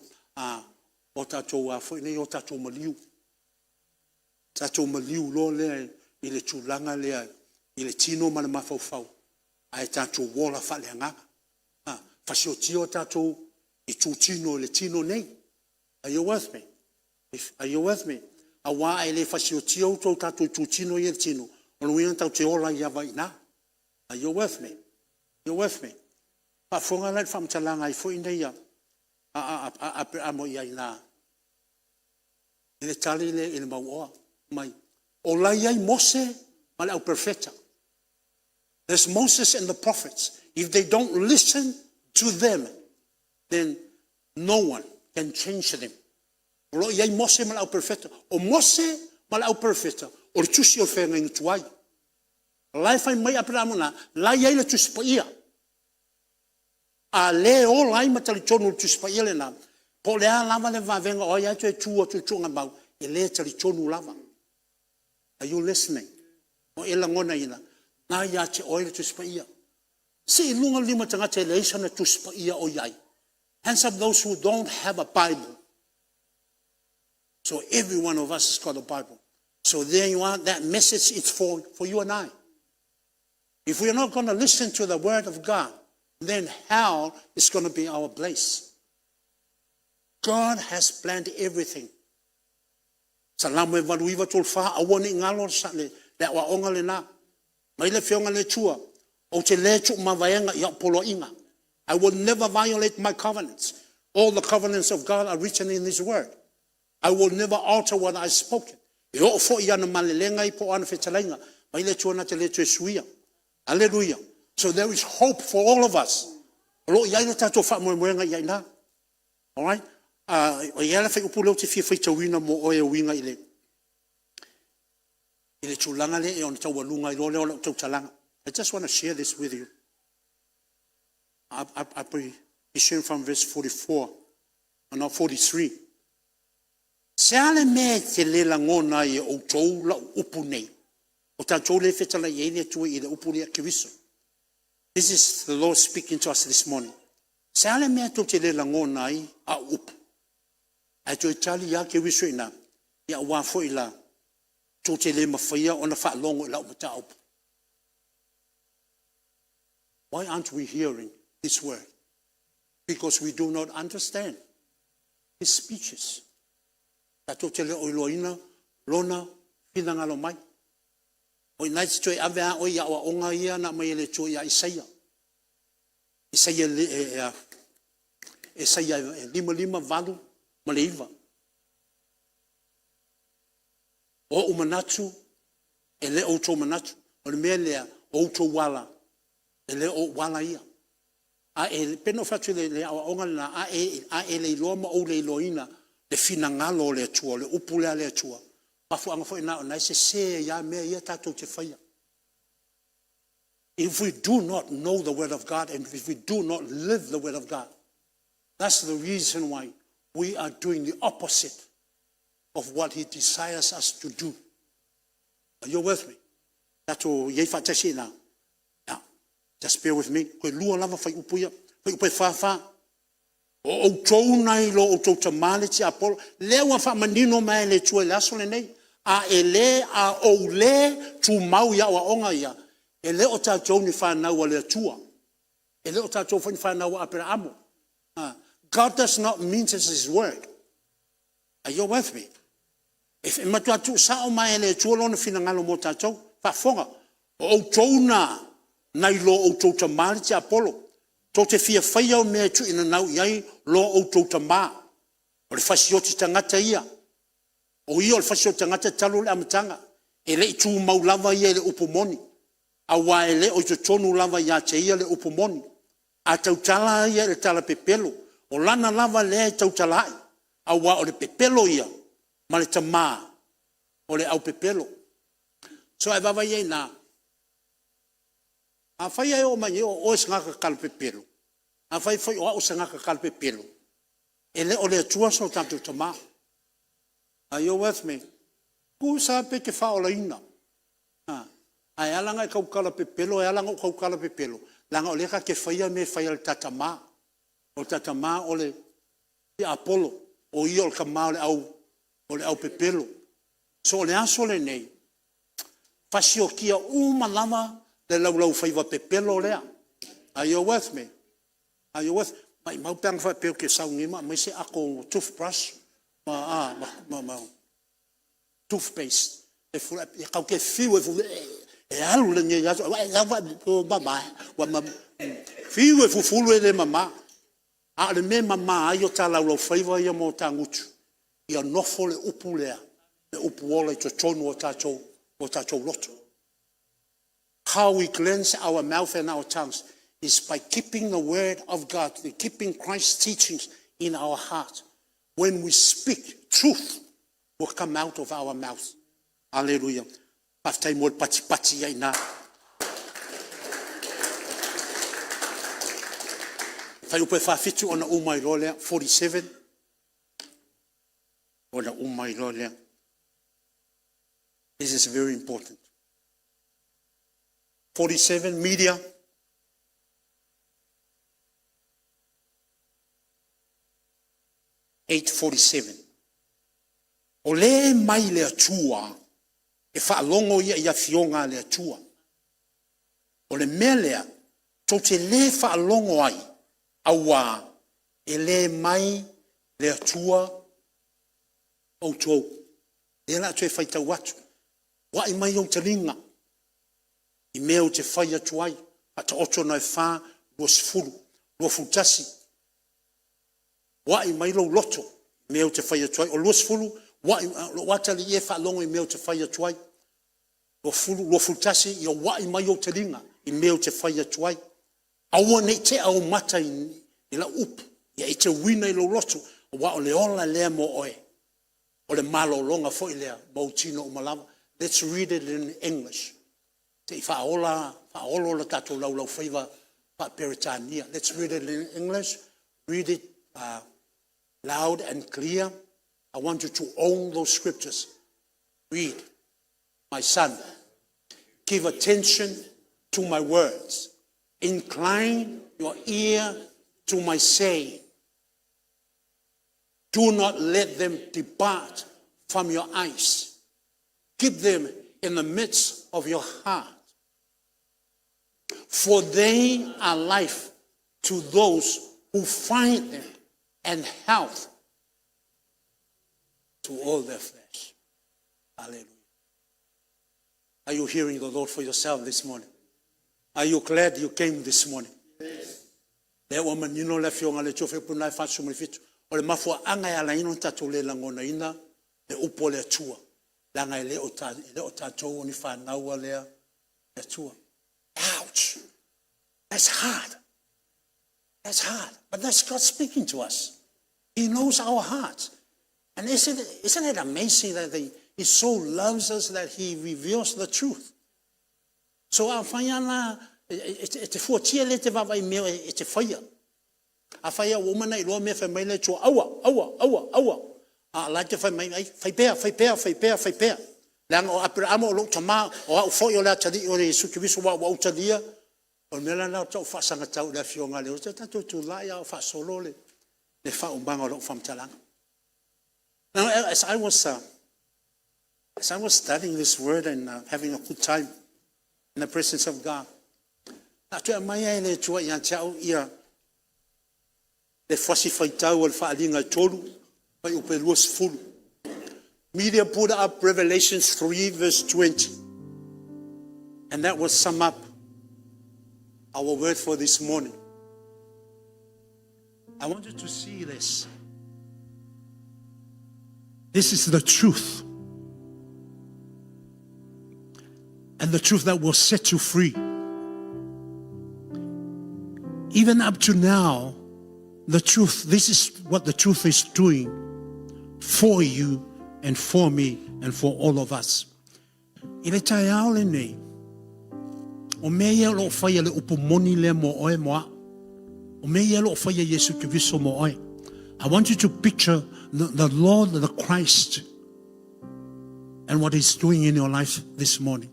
o tatou maliu. Tatou maliu loa lea i le tulaga lea i le tino ma le mafaufau, ae tatou ola faaleagaga. Fasiotia o tatou itutino i le tino nei. Are you with me? Are you with me? Aua a le fasiotia o tatou itutino ia i le tino, o lona uiga tatou te ola ai lava i ina. Are you with me? You with me? Faafofoga la i le faamatalaga ai foi nei a Aperamo i ai na i le tali lea i le mauoa mai. O la e i ai Mose ma le auperofeta. There's Moses and the prophets. If they don't listen to them, then no one can change them. O lo o i ai Mose ma le auperofeta. O Mose ma le auperofeta, o le tusi o le feagaiga tuai. O la e fai mai Aperamo i ina, o la e i ai le Tusi Paia. A le ola ai ma talitonu i le Tusi Paia lena, po o le a lava le vavega o ai lava e toe tu atu i le tuugamau, e le talitonu lava. Are you listening? O e lagonaina, na ia te oe le Tusi Paia. Sii i luga le lima o le tagata e leai sana Tusi Paia o i ai. Hands up those who don't have a Bible. So every one of us has got a Bible. So there you are, that message is for you and I. If we are not going to listen to the word of God, then hell is going to be our place. God has planned everything. Salamo e 89 34, aua ne i galo le aoaoga lena. Mai le afioga i le Atua, ou te le tuumavaegaina i au poloaiga. I will never violate my covenants. All the covenants of God are written in this word. I will never alter what I spoken. E oo foi i ana malelega i po o ana fetalaiga, mai le Atua na te le toe suia. Hallelujah. So there is hope for all of us. O lo o i ai le tatou faamoemoega i ai na. All right? O i ai le fuaiupu lea ou te fia faitauina mo oe e uiga i le tulaga lea e ona taualuga ai loa lea o lau tautalaga. I just want to share this with you. I be sharing from verse 44, no, 43. Se a le mea e te le lagona ai e outou lau upu nei. O tatou le fetalai ai le Atua i le upu lea Keriso. This is the Lord speaking to us this morning. Se a le mea tou te le lagona ai au upu. Ae toe tali ia Keriso ina, ia aua foi la, tou te le mafaia ona faalogo i lau mataupu. Why aren't we hearing this word? Because we do not understand his speeches. Tatou te le o iloaina lona finagalo mai. O ina e te toe ave a oe i aoaoga ia na aumai e le Atua ia Isaia. Isaia Isaia e 58 ma le 9. O ou manatu, e le o outou manatu. O le mea lea, o outou ala, E le o ou ala ia. A e, pei ona ou fai atu i le aoaoga lena, a e le iloa ma ou le iloaina le finagalo o le Atua, o le upu lea a le Atua, mafuaaga foi lena o lena e sese ai lava mea ia tatou te faia. If we do not know the word of God and if we do not live the word of God, that's the reason why we are doing the opposite of what he desires us to do. Are you with me? Tatou i ai faatasi ina. Now, just bear with me. Toe lua lava fuaiupu ia. Fuaiupu e 44. O outou nai lo outou tama le tiapolo. Lea ua faamanino mai e le Atua i le aso lenei. A e le, a ou le tumau i aoaoga ia, e le o tatou ni fanau a le Atua. E le o tatou foi ni fanau a Aperamo. God does not mince his word. Are you with me? E matua tuusao mai e le Atua lona finagalo mo tatou. Faafofoga. O outou na nai lo outou tama le tiapolo. Tou te fia faia o mea e tuuinanau i ai lo outou tama. O le fasioti tagata ia. O ia o le fasioti tagata talu le amataga. E le i tumau lava ia i le upu moni, aua e le o i totonu lava ia te ia le upu moni. A tautala ia i le tala pepelo, o lana lava lea e tautala ai, aua o le pepelo ia ma le tama o le aupepelo. So a e vaavaai i ai i ina, afai e oo mai nei o oe o se tagata talapepelo, afai foi o au o se tagata talapepelo, e le o le Atua so tatou Tama. Are you with me? Tusa lava pe te faaolaina, ae ala ona e tautala pepelo, e ala ona ou tautala pepelo, leaga o lea ta te faia mea e fai e le ta tama. O le ta tama o le tiapolo, o ia o le tama o le aupepelo. So o le aso lenei, fasiokia uma lava le laulaufaiva pepelo lea. Are you with me? Are you with me? Maimau pe ana faapea ou te sau nei ma aumai se ato o toothbrush ma, ma, ma toothpaste e tatou te fiu e e alu lenei aso, fiu e fufulu e le mama. A o le mea e mama ai o ta laulaufaiva ia ma o ta gutu, ia nofo le upu lea, le upu ola i totonu o tatou loto. How we cleanse our mouth and our tongues is by keeping the word of God, keeping Christ's teachings in our heart. When we speak, truth will come out of our mouth. Hallelujah. Faafetai mo le patipati ai i ina. Fuaiupu e 47 ona uma ai loa lea, 47 ona uma ai loa lea. This is very important. 47 media. 8:47. O le mai le Atua, e faalogo ia i afioga a le Atua. O le mea lea, tou te le faalogo ai, auā e le mai le Atua outou. Lea o le a toe faitau atu. Uai mai ou taliga i mea ou te fai atu ai. Faataoto mea e fa, 20, 21. Uai mai lou loto i mea ou te fai atu ai. O le 20, uai, lou atalii e, faalogo i mea ou te fai atu ai. 20, 21, ia uai mai ou taliga i mea ou te fai atu ai. Aua ne i tea ou mata i lau upu, ia e teuina i lou loto, aua o le ola lea mo oe, o le malologa foi lea mo ou tino uma lava. Let's read it in English. Se i faaola, faaolo le tatou laulaufaiva faa-Peretania. Let's read it in English. Read it loud and clear. I want you to own those scriptures. Read. My son, give attention to my words. Incline your ear to my saying. Do not let them depart from your eyes. Keep them in the midst of your heart. For they are life to those who find them and health to all their flesh. Hallelujah. Are you hearing the Lord for yourself this morning? Are you glad you came this morning? Lea ua manino le afioga i le Atua Faipuna e 47. O le mafuaaga e ala ai ona tatou le lagonaina le upu a le Atua, leaga e le o, e le o tatou o ni fanau a le Atua. Ouch! That's hard. That's hard. But that's God speaking to us. He knows our hearts. And isn't it amazing that He so loves us that He reveals the truth? So afai ana e te fuatia le te vaavaai i mea e te faia. Afai ua uma ona e iloa mea, fai mai le Atua, “Aua, aua, aua, aua.” A o la e te fai mai, “Ai, fai pea, fai pea, fai pea, fai pea. Leaga o Aperamo o lou tama, o au foi o le atalii o Iesu Keriso aua ua ou talia.” O le mea la lena o le tau faasagatau i le Afioga a le… Se tatou tulai a o faasolo le faaumaga o lau faamatalaga. Now, as I was studying this word and having a good time in the presence of God, na toe aumai lava e le Atua ia te au ia le fasi faitau o le Faaaliga e 3, fuaiupu e 20. Media, put up Revelations 3, verse 20. And that will sum up our word for this morning. I want you to see this. This is the truth. And the truth that will set you free. Even up to now, the truth, this is what the truth is doing for you and for me and for all of us. I le taeao lenei, o mea ia o lo o faia le upu moni lea mo oe mo a'u. O mea ia o lo o faia Iesu Keriso mo oe. I want you to picture the Lord, the Christ, and what He's doing in your life this morning.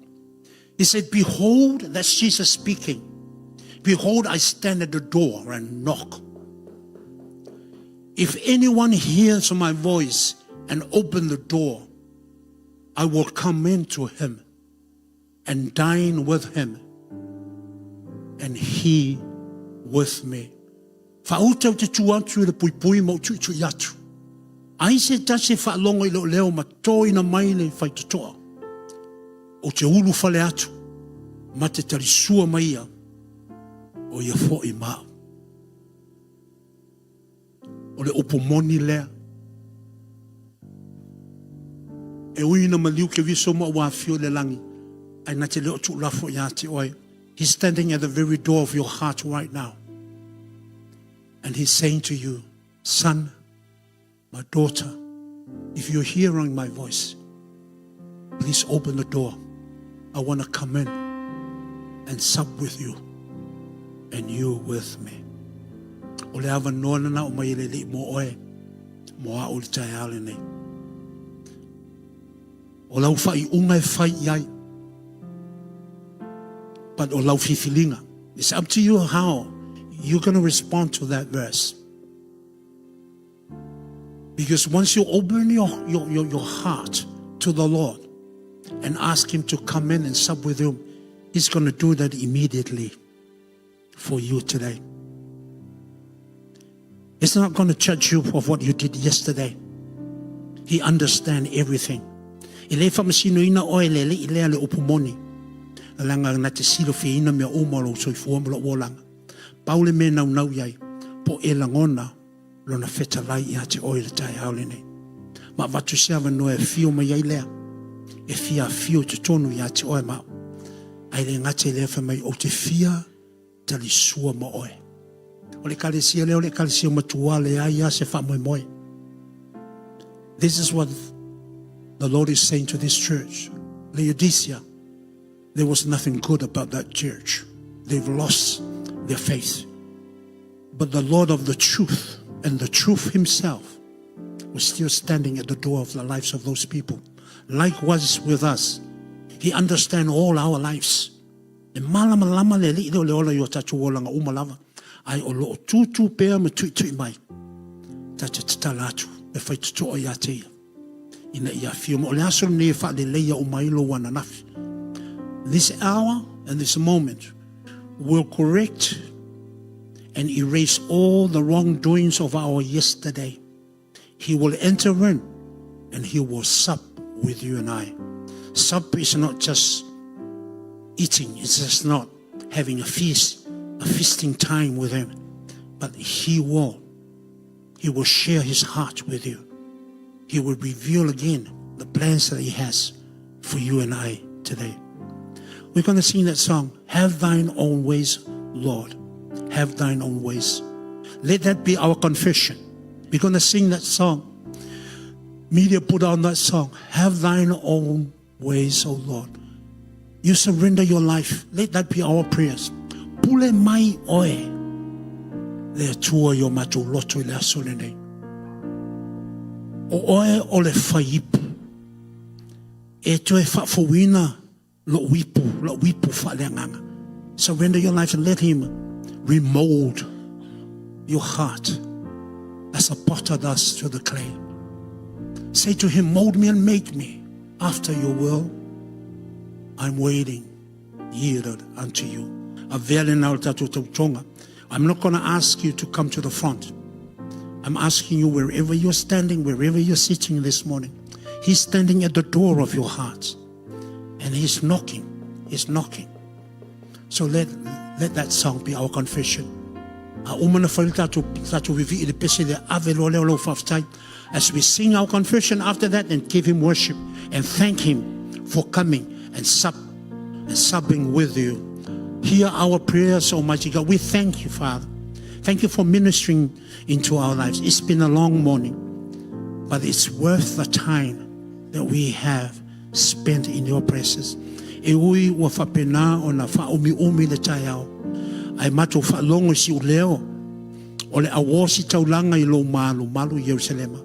He said, “Behold,” that's Jesus speaking. “Behold, I stand at the door and knock. If anyone hears my voice and open the door, I will come into him and dine with him, and he with me.” Faauta ou te tu atu i le puipui ma ou tuitui atu. Ai se tasi e faalogo i lou leo ma toina mai le faitotoa. Ou te ulu fale atu ma te talisua mai ia o ia foi ma au. O le upu moni lea. E ui na maliu Keriso ma ua afio i le lagi, ae na te le o tuulafo ia te oe. He's standing at the very door of your heart right now. And He's saying to you, “Son, my daughter, if you're hearing my voice, please open the door. I want to come in and sup with you and you with me.” O le avanoa lena o mai e le Alii mo oe, mo a'u i le taeao lenei. O lau faaiuga e fai i ai. But o lau filifiliga. It's up to you how you're going to respond to that verse. Because once you open your heart to the Lord and ask Him to come in and sup with you, He's going to do that immediately for you today. He's not going to judge you of what you did yesterday. He understands everything. E le faamasinoina oe le Alii lea le upu moni. Leaga na te silafiaina mea uma o lou soifua ma lou olaga. Pau le mea naunau i ai, po e lagona lona fetalai ia te oe le taeao lenei. Ma avatu se avanoa e afio mai ai lea. E fia afio i totonu ia te oe ma. Ae le gata i lea fai mai, ou te fia talisua ma oe. O le ekalesia lea o le ekalesia matua leai lava se faamoemoe. This is what the Lord is saying to this church. Laodicea, there was nothing good about that church. They've lost their faith. But the Lord of the truth and the truth Himself was still standing at the door of the lives of those people. Likewise with us. He understands all our lives. E malamalama le Alii lea o le ola i o tatou olaga uma lava. Ae o loo tūtū pea ma tuitui mai. Ta te tatala atu e faitotoa ia te ia. Ina ia afio mai. O le aso lenei e faaleleia uma ai lou ananafi. This hour and this moment will correct and erase all the wrongdoings of our yesterday. He will enter in and He will sup with you and I. Sup is not just eating, it's just not having a feast, a feasting time with Him, but He will. He will share His heart with you. He will reveal again the plans that He has for you and I today. We're going to sing that song, “Have Thine Own Ways.” Lord. Have thine own ways. Let that be our confession. We're going to sing that song. Media put on that song. Have thine own ways, O Lord. You surrender your life. Let that be our prayers. Pule mai oe le Atua i o matou loto i le aso lenei. O oe o le faiipu. E toe faafouina lou ipu, lou ipu faaleagaga. Surrender your life and let him remold your heart as a potter does to the clay. Say to him, mold me and make me after your will. I'm waiting, yielded unto you. Avea lena o le tatou tautoga. I'm not going to ask you to come to the front. I'm asking you wherever you're standing, wherever you're sitting this morning. He's standing at the door of your heart and he's knocking. He's knocking. So let, let that song be our confession. A uma na fai le tatou, tatou vivi i le pese le ave loa lea o lau faafetai. As we sing our confession after that and give him worship and thank him for coming and sup and supping with you. Hear our prayers, Almighty God. We thank you, Father. Thank you for ministering into our lives. It's been a long morning, but it's worth the time that we have spent in your presence. E ui ua faapena ona faaumiumi le taeao, ae matou faalogo i si'u leo o le auositaulaga i lou malumalu i Ierusalema.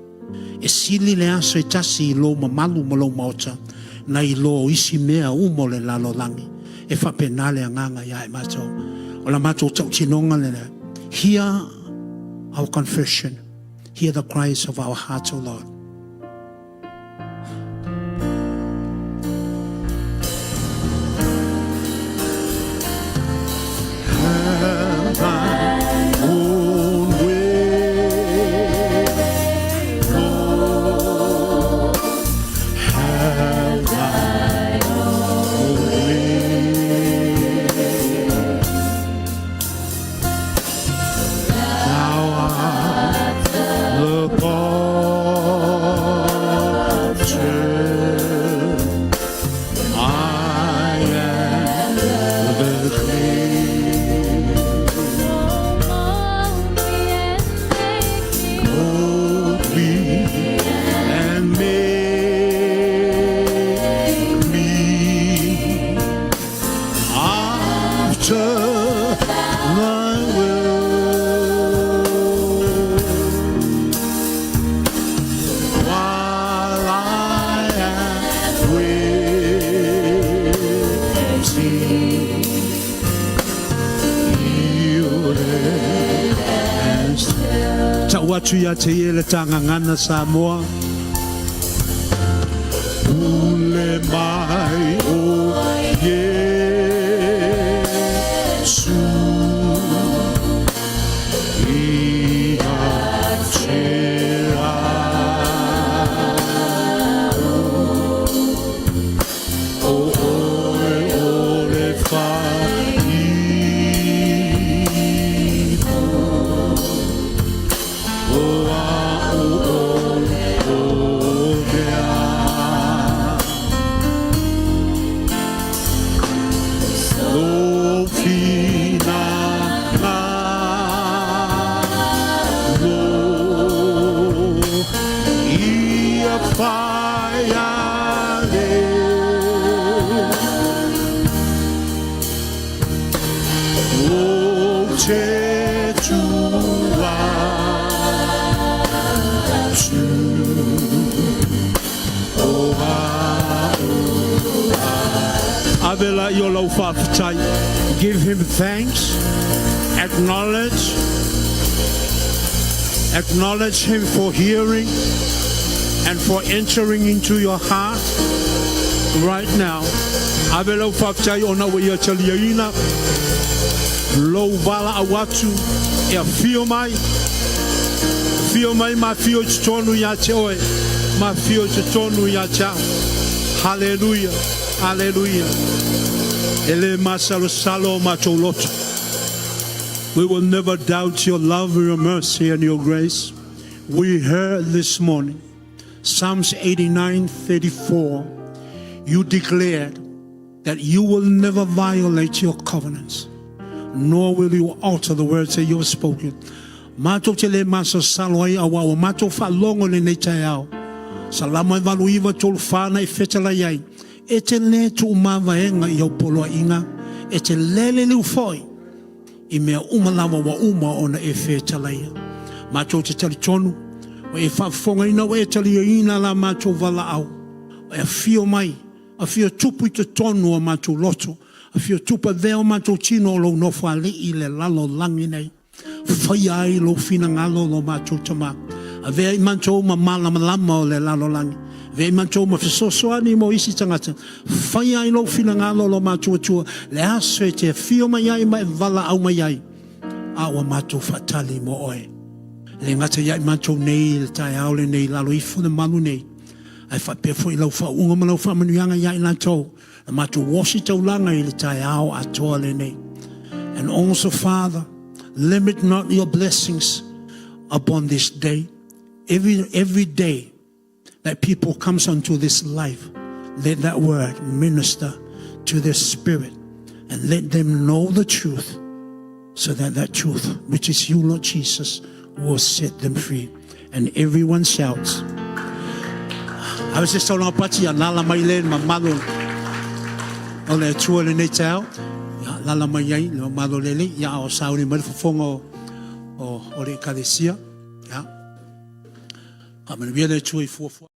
E sili le aso e tasi i lou mamalu ma lou maota nai lo isi mea uma o le lalolagi. E faapena le agaga ia i matou. O la matou tautinoga lena. Hear our confession. Hear the cries of our hearts, O Lord. Have thine own way, Lord. Have thine own way. Thou art the potter, I am the clay. Mold me and make me after thy will. While I am waiting, yielded and still. Ta'u atu ia te ia le tagagana Samoa. Pule mai o Iesu ia te au. O oe o le faiipu. O a'u o le mea. Lou finagalo ia fai ane. Ou te tuu atu o a'u. Ave lea o lau faafetai. Give him thanks. Acknowledge. Acknowledge him for hearing and for entering into your heart right now. Ave lau faafetai ona ua ia taliaina lou valaau atu e afio mai. Afio mai ma afio i totonu ia te oe. Ma afio i totonu ia te au. Haleluia. Haleluia. E le masalosalo o matou loto. We will never doubt your love, your mercy, and your grace. We heard this morning, Psalms 89:34. You declared that you will never violate your covenants. Nor will you alter the words that you have spoken. Matou te le masalosalo ai auā ua matou faalogo i lenei taeao. Salamo e 89, 3, 4 na e fetalai ai, E te lē tuumavaega i au poloaiga, e te lē liliu foi i mea uma lava ua uma ona e fetalaia. Matou te talitonu, ua e faafofogaina ua e taliaina la matou valaau, ua e afio mai, afio tupu i totonu o matou loto, afio tupu avea o matou tino o lou Nofoalii i le lalolagi nei. Faia ai lou finagalo lo matou Tama. Avea i matou ma malamalama o le lalolagi. Avea i matou ma fesoasoani mo isi tagata. Faia ai lou finagalo lo matou Atua, le aso e te afio mai ai ma e valaau mai ai, a ua matou faatali mo oe. E le gata ia i matou nei i le taeao lenei i lalo ifo le malu nei, ae faapea foi lau faauuga ma lau faamanuiaga ia i latou na matou ositaulaga i le taeao atoa lenei. And also, Father, limit not your blessings upon this day. Every day that people comes onto this life, let that word minister to their spirit and let them know the truth so that that truth, which is you, Lord Jesus, will set them free. And everyone shouts. Ave se saulaga pati ia lala mai le mamalu o le Atua lenei taeao. Ia lala mai ai le mamalu o le Alii. Ia a o sauni mai le fofoga o, o, o le Ekalesia. Ia. Faamanuia le Atua i fuafuaga.